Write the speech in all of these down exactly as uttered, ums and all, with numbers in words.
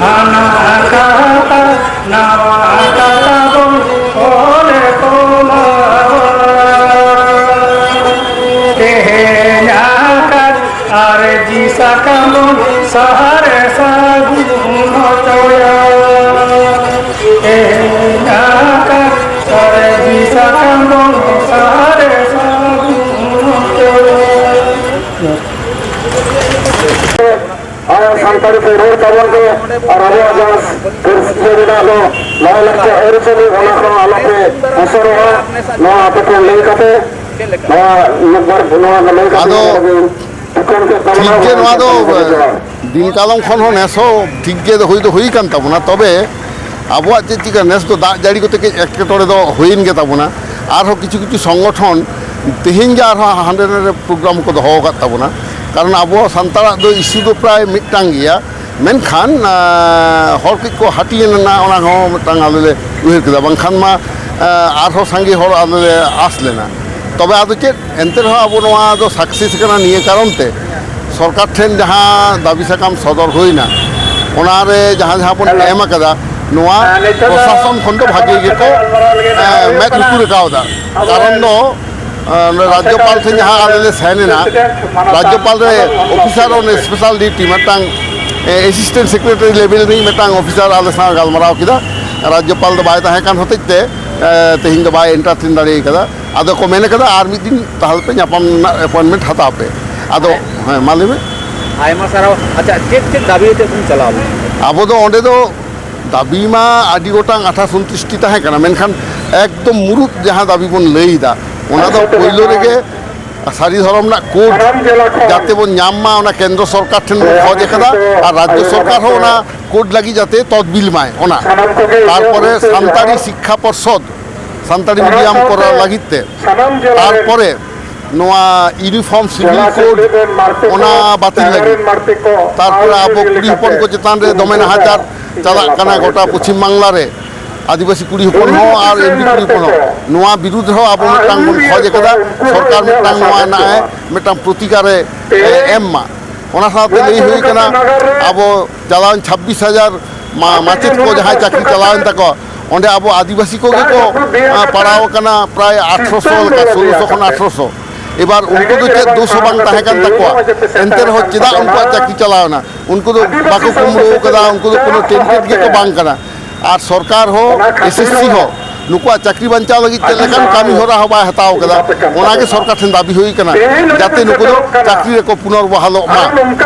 ᱦᱟᱱᱟ ᱠᱟᱛᱷᱟ ᱱᱟᱣᱟ ᱠᱟᱛᱷᱟ ᱵᱚᱱ ᱚᱞ ᱛᱚᱞᱟᱣᱟ᱾ ᱛᱮᱦᱮᱧ ᱟᱠᱟᱫ ᱟᱨᱡᱤ ᱥᱟᱠᱟᱢ ᱵᱚᱱ ᱥᱟᱦᱟᱨ ᱥᱟᱹᱜᱩᱱ ᱦᱚᱪᱚᱭᱟ᱾ ᱛᱮᱦᱮᱧ ᱟᱠᱟᱫ ᱟᱨᱡᱤ ᱥᱟᱠᱟᱢ ᱵᱚᱱ ᱥᱟᱦᱟᱨ ᱥᱟᱹᱜᱩᱱ ᱦᱚᱪᱚᱭᱟ᱾ ᱟᱨ ᱥᱟᱱᱛᱟᱲᱤ ᱛᱮ ᱨᱚᱲ ᱛᱟᱵᱚᱱ ᱯᱮ, ᱟᱨ ᱟᱵᱚᱣᱟᱜ ᱡᱟᱦᱟᱸ ᱯᱟᱹᱨᱥᱤ ᱨᱮᱱᱟᱜ ᱫᱚ ᱞᱟᱭᱼᱞᱟᱠᱪᱟᱨ ᱟᱹᱨᱤᱪᱟᱹᱞᱤ, ᱚᱱᱟ ᱠᱚ ᱟᱞᱚᱯᱮ ᱚᱥᱚᱨᱚᱜᱼᱟ᱾ ᱱᱚᱣᱟ ᱟᱯᱮ ᱴᱷᱮᱱ ᱞᱟᱹᱭ ᱠᱟᱛᱮ, ᱱᱚᱣᱟ ᱢᱤᱫ ᱵᱟᱨ ᱱᱚᱣᱟ ᱞᱟᱹᱭ ᱠᱟᱛᱮ ᱟᱫᱚ ᱱᱚᱰᱮ ᱜᱮ ᱴᱷᱤᱠᱟᱹᱱ ᱠᱮᱫ ᱛᱟᱵᱚᱱᱟ᱾ ᱴᱷᱤᱠ ᱜᱮ, ᱱᱚᱣᱟ ᱫᱚ ᱡᱚᱦᱟᱨ᱾ ᱫᱤᱱ ᱠᱟᱞᱚᱢ ᱠᱷᱚᱱ ᱦᱚᱸ ᱱᱮᱥ ᱦᱚᱸ ᱴᱷᱤᱠ ᱜᱮ ᱦᱩᱭ ᱫᱚ ᱦᱩᱭ ᱠᱟᱱ ᱛᱟᱵᱚᱱᱟ, ᱛᱚᱵᱮ ᱟᱵᱚᱣᱟᱜ ᱪᱮᱫ ᱪᱤᱠᱟᱹ, ᱱᱮᱥ ᱫᱚ ᱫᱟᱜ ᱡᱟᱹᱲᱤ ᱠᱚᱛᱮ ᱠᱟᱹᱡ ᱮᱴᱠᱮᱴᱚᱬᱮ ᱫᱚ ᱦᱩᱭᱮᱱ ᱜᱮ ᱛᱟᱵᱚᱱᱟ᱾ ᱟᱨᱦᱚᱸ ᱠᱤᱪᱷᱩ ᱠᱤᱪᱷᱩ ᱥᱚᱝᱜᱚᱴᱷᱚᱱ ᱛᱮᱦᱮᱧ ᱜᱮ ᱟᱨᱦᱚᱸ ᱦᱟᱸᱰᱮ ᱱᱟᱰᱮ ᱯᱨᱳᱜᱨᱟᱢ ᱠᱚ ᱫᱚᱦᱚ ᱟᱠᱟᱫ ᱛᱟᱵᱚᱱᱟ, ᱠᱟᱨᱚᱱ ᱟᱵᱚ ᱥᱟᱱᱛᱟᱲᱟᱜ ᱫᱚ ᱤᱥᱩ ᱫᱚ ᱯᱨᱟᱭ ᱢᱤᱫᱴᱟᱝ ᱜᱮᱭᱟ, ᱢᱮᱱᱠᱷᱟᱱ ᱟᱸ, ᱦᱚᱲ ᱠᱟᱹᱡ ᱠᱚ ᱦᱟᱹᱴᱤᱧ ᱮᱱᱟ, ᱚᱱᱟ ᱦᱚᱸ ᱢᱤᱫᱴᱟᱝ ᱟᱞᱮ ᱞᱮ ᱩᱭᱦᱟᱹᱨ ᱠᱮᱫᱟ, ᱵᱟᱝᱠᱷᱟᱱ ᱢᱟ ᱟᱸ, ᱟᱨᱦᱚᱸ ᱥᱟᱸᱜᱮ ᱦᱚᱲ ᱟᱞᱮ ᱞᱮ ᱟᱸᱥ ᱞᱮᱱᱟ᱾ ᱛᱚᱵᱮ ᱟᱫᱚ ᱪᱮᱫ, ᱮᱱᱛᱮ ᱨᱮᱦᱚᱸ ᱟᱵᱚ ᱱᱚᱣᱟ ᱫᱚ ᱥᱟᱠᱥᱮᱥ ᱠᱟᱱᱟ ᱱᱤᱭᱟᱹ ᱠᱟᱨᱚᱱ ᱛᱮ, ᱥᱚᱨᱠᱟᱨ ᱴᱷᱮᱱ ᱡᱟᱦᱟᱸ ᱫᱟᱹᱵᱤ ᱥᱟᱠᱟᱢ ᱥᱚᱫᱚᱨ ᱦᱩᱭᱱᱟ, ᱚᱱᱟᱨᱮ ᱡᱟᱦᱟᱸ ᱡᱟᱦᱟᱸ ᱵᱚᱱ ᱮᱢ ᱟᱠᱟᱫᱟ, ᱱᱚᱣᱟ ᱯᱨᱚᱥᱟᱥᱚᱱ ᱠᱷᱚᱱ ᱫᱚ ᱵᱷᱟᱜᱮ ᱜᱮᱠᱚ ᱮᱸ, ᱢᱮᱫ ᱞᱩᱛᱩᱨ ᱠᱟᱣᱫᱟ᱾ ᱠᱟᱨᱚᱱ ᱫᱚ ᱟᱸ, ᱨᱟᱡᱽᱡᱚᱯᱟᱞ ᱴᱷᱮᱱ ᱡᱟᱦᱟᱸ ᱟᱞᱮ ᱞᱮ ᱥᱮᱱ ᱮᱱᱟ, ᱨᱟᱡᱽᱡᱚᱯᱟᱞ ᱨᱮ ᱚᱯᱷᱤᱥᱟᱨ ᱚᱱ ᱥᱯᱮᱥᱟᱞ ᱰᱤᱭᱩᱴᱤ ᱢᱤᱫᱴᱟᱝ, ᱮ, ᱮᱥᱤᱥᱴᱮᱱᱴ ᱥᱮᱠᱨᱮᱴᱟᱨᱤ ᱞᱮᱵᱮᱞ ᱨᱤᱱᱤᱡ ᱢᱤᱫᱴᱟᱝ ᱚᱯᱷᱤᱥᱟᱨ ᱟᱞᱮ ᱥᱟᱶ ᱜᱟᱞᱢᱟᱨᱟᱣ ᱠᱮᱫᱟ᱾ ᱨᱟᱡᱽᱡᱚᱯᱟᱞ ᱫᱚ ᱵᱟᱭ ᱛᱟᱦᱮᱸ ᱠᱟᱱ ᱦᱚᱛᱮᱡ ᱛᱮ, ᱮ, ᱛᱮᱦᱮᱧ ᱫᱚ ᱵᱟᱭ ᱮᱱᱴᱟᱨᱴᱮᱱ ᱫᱟᱲᱮ ᱠᱟᱫᱟ᱾ ᱟᱫᱚ ᱠᱚ ᱢᱮᱱ ᱠᱟᱫᱟ, "ᱟᱨ ᱢᱤᱫ ᱫᱤᱱ ᱛᱟᱦᱚᱞᱮ ᱯᱮ ᱧᱟᱯᱟᱢ ᱨᱮᱱᱟᱜ ᱮᱯᱚᱭᱮᱱᱴᱢᱮᱱᱴ ᱦᱟᱛᱟᱣ ᱯᱮ᱾" ᱟᱫᱚ, ᱦᱮᱸ, ᱢᱟ ᱞᱟᱹᱭ ᱢᱮ᱾ ᱟᱭᱢᱟ ᱥᱟᱨᱦᱟᱣ᱾ ᱟᱪᱪᱷᱟ, ᱪᱮᱫ ᱪᱮᱫ ᱫᱟᱵᱤ ᱠᱟᱛᱮ ᱵᱚᱱ ᱪᱟᱞᱟᱣ ᱞᱮᱱᱟ? ᱟᱵᱚ ᱫᱚ ᱚᱸᱰᱮ ᱫᱚ ᱫᱟᱹᱵᱤ ᱢᱟ ᱟᱹᱰᱤ ᱜᱚᱴᱟᱝ ᱟᱴᱷᱟᱥ ᱩᱱᱛᱨᱤᱥ ᱴᱤ ᱛᱟᱦᱮᱸ ᱠᱟᱱᱟ, ᱢᱮᱱᱠᱷᱟᱱ ᱮᱠᱫᱚᱢ ᱢᱩᱲᱩᱫ ᱡᱟᱦᱟᱸ ᱫᱟᱹᱵᱤ ᱵᱚᱱ ᱞᱟᱹᱭ ᱮᱫᱟ, ᱚᱱᱟ ᱫᱚ ᱯᱳᱭᱞᱳ ᱨᱮᱜᱮ ᱥᱟᱹᱨᱤ ᱫᱷᱚᱨᱚᱢ ᱨᱮᱱᱟᱜ ᱠᱳᱰ ᱡᱟᱛᱮ ᱵᱚᱱ ᱧᱟᱢ ᱢᱟ, ᱚᱱᱟ ᱠᱮᱱᱫᱨᱚ ᱥᱚᱨᱠᱟᱨ ᱴᱷᱮᱱ ᱵᱚᱱ ᱠᱷᱚᱡ ᱟᱠᱟᱫᱟ, ᱟᱨ ᱨᱟᱡᱽᱡᱚ ᱥᱚᱨᱠᱟᱨ ᱦᱚᱸ ᱚᱱᱟ ᱠᱳᱰ ᱞᱟᱹᱜᱤᱫ ᱡᱟᱛᱮ ᱛᱚᱫᱵᱤᱞ ᱢᱟᱭ, ᱚᱱᱟ᱾ ᱛᱟᱨᱯᱚᱨᱮ ᱥᱟᱱᱛᱟᱲᱤ ᱥᱤᱠᱠᱷᱟ ᱯᱚᱨᱥᱚᱫ, ᱥᱟᱱᱛᱟᱲᱤ ᱢᱤᱰᱤᱭᱟᱢ ᱠᱚᱨᱟᱣ ᱞᱟᱹᱜᱤᱫ ᱛᱮ, ᱛᱟᱨᱯᱚᱨᱮ ᱱᱚᱣᱟ ᱤᱭᱩᱱᱤᱯᱷᱚᱨᱢ ᱥᱤᱵᱤᱞ ᱠᱳᱰ, ᱚᱱᱟ ᱵᱟᱹᱛᱤᱞ ᱞᱟᱹᱜᱤᱫ, ᱛᱟᱨᱯᱚᱨᱮ ᱟᱵᱚ ᱠᱩᱲᱤ ᱦᱚᱯᱚᱱ ᱠᱚ ᱪᱮᱛᱟᱱ ᱨᱮ ᱫᱚᱢᱮ ᱱᱟᱦᱟᱪᱟᱨ ᱪᱟᱞᱟᱜ ᱠᱟᱱᱟ ᱜᱚᱴᱟ ᱯᱚᱪᱷᱤᱢ ᱵᱟᱝᱞᱟ ᱨᱮ, ᱟᱹᱫᱤᱵᱟᱹᱥᱤ ᱠᱩᱲᱤ ᱦᱚᱯᱚᱱ ᱦᱚᱸ ᱟᱨ ᱮᱢᱵᱤ ᱠᱩᱲᱤ ᱦᱚᱯᱚᱱ ᱦᱚᱸ ᱱᱚᱣᱟ ᱵᱤᱨᱩᱫᱽ ᱨᱮᱦᱚᱸ ᱟᱵᱚ ᱢᱤᱫᱴᱟᱝ ᱵᱚᱱ ᱠᱷᱚᱡᱽ ᱟᱠᱟᱫᱟ, ᱥᱚᱨᱠᱟᱨ ᱢᱤᱫᱴᱟᱝ ᱱᱚᱣᱟ ᱨᱮᱱᱟᱜ ᱮ ᱢᱤᱫᱴᱟᱝ ᱯᱨᱚᱛᱤᱠᱟᱨᱮ ᱮ, ᱮᱢ ᱢᱟ᱾ ᱚᱱᱟ ᱥᱟᱶᱛᱮ ᱞᱟᱹᱭ ᱦᱩᱭ ᱠᱟᱱᱟ, ᱟᱵᱚ ᱪᱟᱞᱟᱣᱮᱱ ᱪᱷᱟᱵᱵᱤᱥ ᱦᱟᱡᱟᱨ ᱢᱟ-, ᱢᱟᱪᱮᱫ ᱠᱚ ᱡᱟᱦᱟᱸᱭ ᱪᱟᱹᱠᱨᱤ ᱪᱟᱞᱟᱣᱮᱱ ᱛᱟᱠᱚᱣᱟ, ᱚᱸᱰᱮ ᱟᱵᱚ ᱟᱹᱫᱤᱵᱟᱹᱥᱤ ᱠᱚᱜᱮ ᱠᱚ, ᱟ, ᱯᱟᱲᱟᱣ ᱟᱠᱟᱱᱟ ᱯᱨᱟᱭ ᱟᱴᱷᱨᱚᱥᱚ ᱞᱮᱠᱟ, ᱥᱳᱞᱳᱥᱚ ᱠᱷᱚᱱ ᱟᱴᱷᱨᱚᱥᱚ᱾ ᱮᱵᱟᱨ ᱩᱱᱠᱩ ᱫᱚ ᱪᱮᱫ ᱫᱳᱥ ᱦᱚᱸ ᱵᱟᱝ ᱛᱟᱦᱮᱸ ᱠᱟᱱ ᱛᱟᱠᱚᱣᱟ, ᱮᱱᱛᱮ ᱨᱮᱦᱚᱸ ᱪᱮᱫᱟᱜ ᱩᱱᱠᱩᱣᱟᱜ ᱪᱟᱹᱠᱨᱤ ᱪᱟᱞᱟᱣᱮᱱᱟ? ᱩᱱᱠᱩ ᱫᱚ ᱵᱟᱠᱚ ᱠᱩᱢᱵᱽᱲᱩ ᱟᱠᱟᱫᱟ, ᱩᱱᱠᱩ ᱫᱚ ᱠᱳᱱᱳ ᱴᱮᱱᱴᱮᱰ ᱜᱮᱠᱚ ᱵᱟᱝ ᱠᱟᱱᱟ᱾ ᱟᱨ ᱥᱚᱨᱠᱟᱨ ᱦᱚᱸ, ᱮᱥᱮᱥᱥᱤ ᱦᱚᱸ ᱱᱩᱠᱩᱣᱟᱜ ᱪᱟᱹᱠᱨᱤ ᱵᱟᱧᱪᱟᱣ ᱞᱟᱹᱜᱤᱫ ᱪᱮᱫ ᱞᱮᱠᱟᱱ ᱠᱟᱹᱢᱤ ᱦᱚᱨᱟ ᱦᱚᱸ ᱵᱟᱭ ᱦᱟᱛᱟᱣ ᱠᱟᱫᱟ᱾ ᱚᱱᱟᱜᱮ ᱥᱚᱨᱠᱟᱨ ᱴᱷᱮᱱ ᱫᱟᱹᱵᱤ ᱦᱩᱭ ᱠᱟᱱᱟ, ᱡᱟᱛᱮ ᱱᱩᱠᱩ ᱫᱚ ᱪᱟᱹᱠᱨᱤ ᱨᱮᱠᱚ ᱯᱩᱱᱚᱨᱵᱚᱦᱟᱞᱚᱜ ᱢᱟ,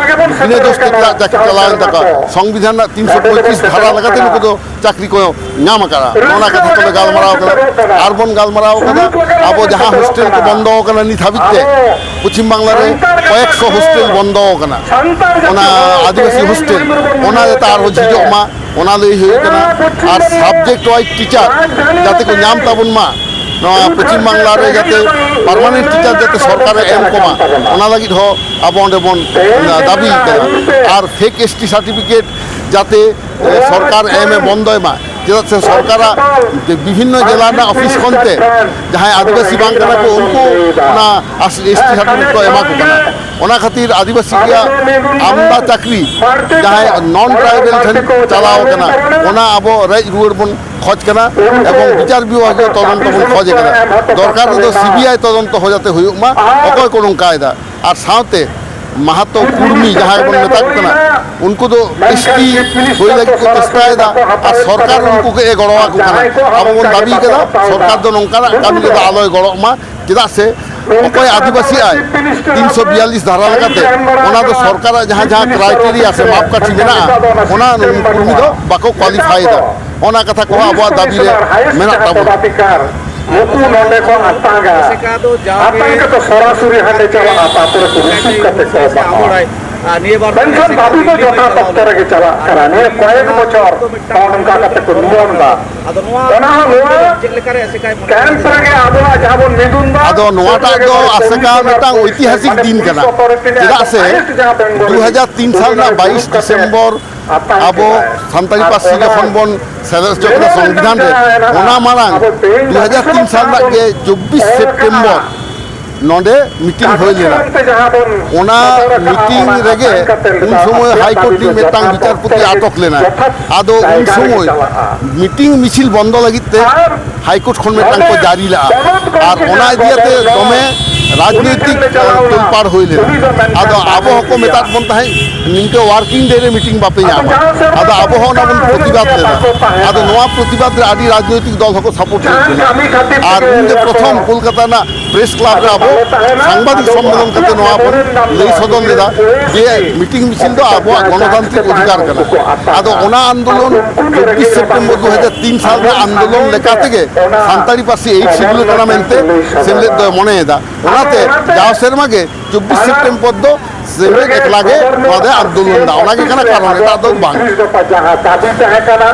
ᱵᱤᱱᱟᱹ ᱫᱳᱥ ᱛᱮ ᱪᱮᱫᱟᱜ ᱪᱟᱹᱠᱨᱤ ᱪᱟᱞᱟᱣᱮᱱ ᱛᱟᱠᱚᱣᱟ᱾ ᱥᱚᱝᱵᱤᱫᱷᱟᱱ ᱨᱮᱱᱟᱜ ᱛᱤᱱᱥᱚ ᱯᱚᱸᱭᱛᱨᱤᱥ ᱫᱷᱟᱨᱟ ᱞᱮᱠᱟᱛᱮ ᱱᱩᱠᱩ ᱫᱚ ᱪᱟᱹᱠᱨᱤ ᱠᱚ ᱧᱟᱢ ᱟᱠᱟᱫᱟ᱾ ᱚᱱᱟ ᱠᱟᱛᱷᱟ ᱠᱚᱞᱮ ᱜᱟᱞᱢᱟᱨᱟᱣ ᱠᱟᱫᱟ᱾ ᱟᱨ ᱵᱚᱱ ᱜᱟᱞᱢᱟᱨᱟᱣ ᱠᱟᱫᱟ ᱟᱵᱚ ᱡᱟᱦᱟᱸ ᱦᱳᱥᱴᱮᱞ ᱠᱚ ᱵᱚᱱᱫᱚ ᱟᱠᱟᱱᱟ ᱱᱤᱛ ᱦᱟᱹᱵᱤᱡ ᱛᱮ, ᱯᱚᱪᱷᱤᱢ ᱵᱟᱝᱞᱟ ᱨᱮ ᱠᱚᱭᱮᱠᱥᱚ ᱦᱳᱥᱴᱮᱞ ᱵᱚᱱᱫᱚ ᱟᱠᱟᱱᱟ, ᱚᱱᱟ ᱟᱹᱫᱤᱵᱟᱹᱥᱤ ᱦᱳᱥᱴᱮᱞ, ᱚᱱᱟ ᱡᱟᱛᱮ ᱟᱨᱦᱚᱸ ᱡᱷᱤᱡᱚᱜ ᱢᱟ, ᱚᱱᱟ ᱞᱟᱹᱭ ᱦᱩᱭ ᱠᱟᱱᱟ᱾ ᱟᱨ subject wise teacher ᱡᱟᱛᱮ ᱠᱚ ᱧᱟᱢ ᱛᱟᱵᱚᱱ ᱢᱟ, ᱱᱚᱣᱟ ᱯᱚᱪᱷᱤᱢ ᱵᱟᱝᱞᱟ ᱨᱮ ᱡᱟᱛᱮ permanent teacher ᱡᱟᱛᱮ ᱥᱚᱨᱠᱟᱨᱮ ᱮᱢ ᱠᱚᱢᱟ, ᱚᱱᱟ ᱞᱟᱹᱜᱤᱫ ᱦᱚᱸ ᱟᱵᱚ ᱚᱸᱰᱮ ᱵᱚᱱ ᱫᱟᱹᱵᱤ ᱠᱟᱫᱟ᱾ ᱟᱨ fake S T certificate ᱡᱟᱛᱮ, ᱮ, ᱥᱚᱨᱠᱟᱨ ᱮᱢ ᱮ ᱵᱚᱱᱫᱚᱭ ᱢᱟ, ᱪᱮᱫᱟᱜ ᱥᱮ ᱥᱚᱨᱠᱟᱨᱟᱜ ᱵᱤᱵᱷᱤᱱᱱᱚ ᱡᱮᱞᱟ ᱨᱮᱱᱟᱜ ᱚᱯᱷᱤᱥ ᱠᱷᱚᱱ ᱛᱮ ᱡᱟᱦᱟᱸᱭ ᱟᱹᱫᱤᱵᱟᱹᱥᱤ ᱵᱟᱝ ᱠᱟᱱᱟ ᱠᱚ, ᱩᱱᱠᱩ ᱚᱱᱟ S T certificate ᱠᱚ ᱮᱢᱟ ᱠᱚ ᱠᱟᱱᱟ᱾ ᱚᱱᱟ ᱠᱷᱟᱹᱛᱤᱨ ᱟᱹᱫᱤᱵᱟᱹᱥᱤ ᱨᱮᱭᱟᱜ ᱟᱢᱫᱟ ᱪᱟᱹᱠᱨᱤ ᱡᱟᱦᱟᱸᱭ non tribal ᱴᱷᱮᱱ ᱪᱟᱞᱟᱣ ᱠᱟᱱᱟ, ᱚᱱᱟ ᱟᱵᱚ ᱨᱮᱡ ᱨᱩᱣᱟᱹᱲ ᱵᱚᱱ ᱠᱷᱚᱡᱽ ᱠᱟᱱᱟ ᱮᱵᱚᱝ ᱵᱤᱪᱟᱨ ᱵᱤᱵᱷᱟᱜᱤᱭᱚ ᱛᱚᱫᱚᱱᱛᱚ ᱵᱚᱱ ᱠᱷᱚᱡᱽ ᱠᱟᱱᱟ᱾ ᱫᱚᱨᱠᱟᱨ ᱨᱮᱫᱚ C B I ᱛᱚᱫᱚᱱᱛᱚ ᱦᱚᱸ ᱡᱟᱛᱮ ᱦᱩᱭᱩᱜ ᱢᱟ, ᱚᱠᱚᱭ ᱠᱚ ᱱᱚᱝᱠᱟᱭᱮᱫᱟ᱾ ᱟᱨ ᱥᱟᱶᱛᱮ ᱢᱟᱦᱟᱛᱚ ᱠᱩᱲᱢᱤ ᱡᱟᱦᱟᱸᱭ ᱵᱚᱱ ᱢᱮᱛᱟ ᱠᱚ ᱠᱟᱱᱟ, ᱩᱱᱠᱩ ᱫᱚ S T ᱦᱩᱭ ᱞᱟᱹᱜᱤᱫ ᱠᱚ ᱪᱮᱥᱴᱟᱭᱮᱫᱟ ᱟᱨ ᱥᱚᱨᱠᱟᱨ ᱩᱱᱠᱩ ᱜᱮ ᱮ ᱜᱚᱲᱚ ᱟᱠᱚ ᱠᱟᱱᱟ᱾ ᱟᱵᱚ ᱵᱚᱱ ᱫᱟᱹᱵᱤ ᱠᱟᱫᱟ ᱥᱚᱨᱠᱟᱨ ᱫᱚ ᱱᱚᱝᱠᱟᱱᱟᱜ ᱠᱟᱹᱢᱤ ᱨᱮᱫᱚ ᱟᱞᱚᱭ ᱜᱚᱲᱚᱜ ᱢᱟ, ᱪᱮᱫᱟᱜ ᱥᱮ ᱚᱠᱚᱭ ᱟᱹᱫᱤᱵᱟᱹᱥᱤ ᱟᱭ ᱛᱤᱱᱥᱚ ᱵᱤᱭᱟᱞᱞᱤᱥ ᱫᱷᱟᱨᱟ ᱞᱮᱠᱟᱛᱮ, ᱚᱱᱟ ᱫᱚ ᱥᱚᱨᱠᱟᱨᱟᱜ ᱡᱟᱦᱟᱸ ᱡᱟᱦᱟᱸ criteria ᱥᱮ ᱢᱟᱯᱠᱟᱴᱷᱤ ᱢᱮᱱᱟᱜᱼᱟ, ᱚᱱᱟ ᱱᱩᱠᱩ ᱠᱩᱲᱢᱤ ᱫᱚ ᱵᱟᱠᱚ qualify ᱮᱫᱟ᱾ ᱚᱱᱟ ᱠᱟᱛᱷᱟ ᱠᱚᱦᱚᱸ ᱟᱵᱚᱣᱟᱜ ᱫᱟᱹᱵᱤ ᱨᱮ ᱢᱮᱱᱟᱜ ᱛᱟᱵᱚᱱᱟ᱾ ᱱᱩᱠᱩ ᱱᱚᱰᱮ ᱠᱚ ᱟᱛᱟᱝᱟ᱾ ᱟᱛᱟᱝ ᱠᱟᱛᱮ ᱥᱚᱨᱟᱥᱚᱨᱤ ᱦᱟᱸᱰᱮ ᱪᱟᱞᱟᱜᱼᱟ, ᱛᱟᱨᱯᱚᱨᱮ ᱠᱚ receive ᱠᱟᱛᱮ ᱠᱚ ᱮᱢᱟ ᱠᱚᱣᱟ᱾ ᱟᱨ ᱱᱤᱭᱟᱹ ᱵᱟᱨ ᱢᱮᱱᱠᱷᱟᱱ ᱫᱟᱹᱵᱤ ᱫᱚ ᱡᱚᱛᱷᱟᱛ ᱚᱠᱛᱚ ᱨᱮᱜᱮ ᱪᱟᱞᱟᱜ ᱠᱟᱱᱟ᱾ ᱱᱤᱭᱟᱹ ᱠᱚᱭᱮᱠ ᱵᱚᱪᱷᱚᱨ ᱱᱚᱜᱼᱚ ᱱᱚᱝᱠᱟ ᱠᱟᱛᱮ ᱠᱚ ᱱᱤᱭᱚᱢ ᱮᱫᱟ᱾ ᱟᱫᱚ ᱱᱚᱣᱟ ᱚᱱᱟ ᱦᱚᱸ ᱱᱚᱣᱟ ᱪᱮᱫ ᱞᱮᱠᱟᱨᱮ ᱟᱥᱮᱠᱟᱭ ᱢᱚᱱᱮ ᱠᱮᱢᱯ ᱨᱮᱜᱮ ᱟᱵᱚᱣᱟᱜ ᱡᱟᱦᱟᱸ ᱵᱚᱱ ᱢᱤᱫᱩᱱ ᱫᱟ, ᱟᱫᱚ ᱱᱚᱣᱟᱴᱟᱜ ᱫᱚ ᱟᱥᱮᱠᱟ ᱢᱤᱫᱴᱟᱝ ᱯᱩᱞᱤᱥ ᱳᱭᱛᱤᱦᱟᱥᱤᱠ ᱫᱤᱱ ᱠᱟᱱᱟ᱾ ᱪᱮᱫᱟᱜ ᱥᱮ ᱫᱩ ᱦᱟᱡᱟᱨ ᱛᱤᱱ ᱥᱟᱞ ᱨᱮᱱᱟᱜ ᱵᱟᱭᱤᱥ ᱰᱤᱥᱮᱢᱵᱚᱨ ᱟᱵᱚ ᱥᱟᱱᱛᱟᱲᱤ ᱯᱟᱹᱨᱥᱤ ᱡᱚᱠᱷᱚᱱ ᱵᱚᱱ ᱥᱮᱞᱮᱫ ᱦᱚᱪᱚ ᱠᱮᱫᱟ ᱥᱚᱝᱵᱤᱫᱷᱟᱱ ᱨᱮ, ᱚᱱᱟ ᱢᱟᱲᱟᱝ ᱫᱩ ᱦᱟᱡᱟᱨ ᱛᱤᱱ ᱥᱟᱞ ᱨᱮᱱᱟᱜ ᱜᱮ ᱪᱚᱵᱵᱤᱥ ᱥᱮᱯᱴᱮᱢᱵᱚᱨ ᱱᱚᱰᱮ ᱢᱤᱴᱤᱝ ᱦᱩᱭ ᱞᱮᱱᱟ᱾ ᱚᱱᱟ ᱢᱤᱴᱤᱝ ᱨᱮᱜᱮ ᱩᱱ ᱥᱚᱢᱚᱭ ᱦᱟᱭᱠᱳᱨᱴ ᱨᱤᱱ ᱢᱤᱫᱴᱟᱝ ᱵᱤᱪᱟᱨᱯᱚᱛᱤ ᱟᱴᱚᱠ ᱞᱮᱱᱟᱭ᱾ ᱟᱫᱚ ᱩᱱ ᱥᱚᱢᱚᱭ ᱢᱤᱴᱤᱝ ᱢᱤᱪᱷᱤᱞ ᱵᱚᱱᱫᱚ ᱞᱟᱹᱜᱤᱫ ᱛᱮ ᱦᱟᱭᱠᱳᱨᱴ ᱠᱷᱚᱱ ᱢᱤᱫᱴᱟᱝ ᱠᱚ ᱡᱟᱹᱨᱤ ᱞᱟᱜᱼᱟ᱾ ᱟᱨ ᱚᱱᱟ ᱤᱫᱤ ᱠᱟᱛᱮ ᱫᱚᱢᱮ ᱨᱟᱡᱽᱱᱳᱭᱛᱤᱠ ᱛᱚᱞᱯᱟᱲ ᱦᱩᱭ ᱞᱮᱱᱟ᱾ ᱟᱫᱚ ᱟᱵᱚ ᱦᱚᱸᱠᱚ ᱢᱮᱛᱟᱫ ᱵᱚᱱ ᱛᱟᱦᱮᱸᱫ, ᱱᱤᱝᱠᱟᱹ ᱣᱟᱨᱠᱤᱝ ᱰᱮ ᱨᱮ ᱢᱤᱴᱤᱝ ᱵᱟᱯᱮ ᱧᱟᱢᱟ᱾ ᱟᱫᱚ ᱟᱵᱚ ᱦᱚᱸ ᱚᱱᱟ ᱵᱚᱱ ᱯᱨᱚᱛᱤᱵᱟᱫ ᱞᱮᱫᱟ᱾ ᱟᱫᱚ ᱱᱚᱣᱟ ᱯᱨᱚᱛᱤᱵᱟᱫ ᱨᱮ ᱟᱹᱰᱤ ᱨᱟᱡᱽᱱᱳᱭᱛᱤᱠ ᱫᱚᱞ ᱦᱚᱸᱠᱚ ᱥᱟᱯᱳᱨᱴ ᱞᱮᱫ ᱵᱚᱱᱟ᱾ ᱟᱨ ᱩᱱᱜᱮ ᱯᱨᱚᱛᱷᱚᱢ ᱠᱳᱞᱠᱟᱛᱟ ᱨᱮᱱᱟᱜ ᱯᱨᱮᱥ ᱠᱞᱟᱵᱽ ᱨᱮ ᱟᱵᱚ ᱥᱟᱝᱵᱟᱫᱤᱠ ᱥᱚᱢᱢᱮᱞᱚᱱ ᱠᱟᱛᱮ ᱱᱚᱣᱟ ᱵᱚᱱ ᱞᱟᱹᱭ ᱥᱚᱫᱚᱨ ᱞᱮᱫᱟ ᱡᱮ ᱢᱤᱴᱤᱝ ᱢᱤᱪᱷᱤᱞ ᱫᱚ ᱟᱵᱚᱣᱟᱜ ᱜᱚᱱᱚᱛᱟᱱᱛᱨᱤᱠ ᱚᱫᱷᱤᱠᱟᱨ ᱠᱟᱱᱟ᱾ ᱟᱫᱚ ᱚᱱᱟ ᱟᱱᱫᱳᱞᱚᱱ ᱪᱚᱵᱵᱤᱥ ᱥᱮᱯᱴᱮᱢᱵᱚᱨ ᱫᱩ ᱦᱟᱡᱟᱨ ᱛᱤᱱ ᱥᱟᱞ ᱨᱮ ᱟᱱᱫᱳᱞᱚᱱ ᱞᱮᱠᱟ ᱛᱮᱜᱮ ᱥᱟᱱᱛᱟᱲᱤ ᱯᱟᱹᱨᱥᱤ ᱮᱭᱤᱴ ᱥᱤᱰᱩᱞ ᱠᱟᱱᱟ ᱢᱮᱱᱛᱮ ᱥᱮᱢᱞᱮᱫ ᱫᱚᱭ ᱢᱚᱱᱮᱭᱮᱫᱟ᱾ ᱚᱱᱟᱛᱮ ᱡᱟᱣ ᱥᱮᱨᱢᱟ ᱜᱮ ᱪᱚᱵᱵᱤᱥ ᱥᱮᱯᱴᱮᱢᱵᱚᱨ ᱫᱚ ᱥᱮᱢᱞᱮᱫ ᱮᱠᱞᱟ ᱜᱮ ᱱᱚᱣᱟ ᱫᱚᱭ ᱟᱱᱫᱳᱞᱚᱱ ᱮᱫᱟ, ᱚᱱᱟ ᱜᱮ ᱠᱟᱱᱟ ᱠᱟᱨᱚᱱ, ᱮᱴᱟᱜ ᱫᱚ ᱵᱟᱝ᱾ ᱡᱟᱦᱟᱸ ᱫᱟᱹᱵᱤ ᱛᱟᱦᱮᱸ ᱠᱟᱱᱟ,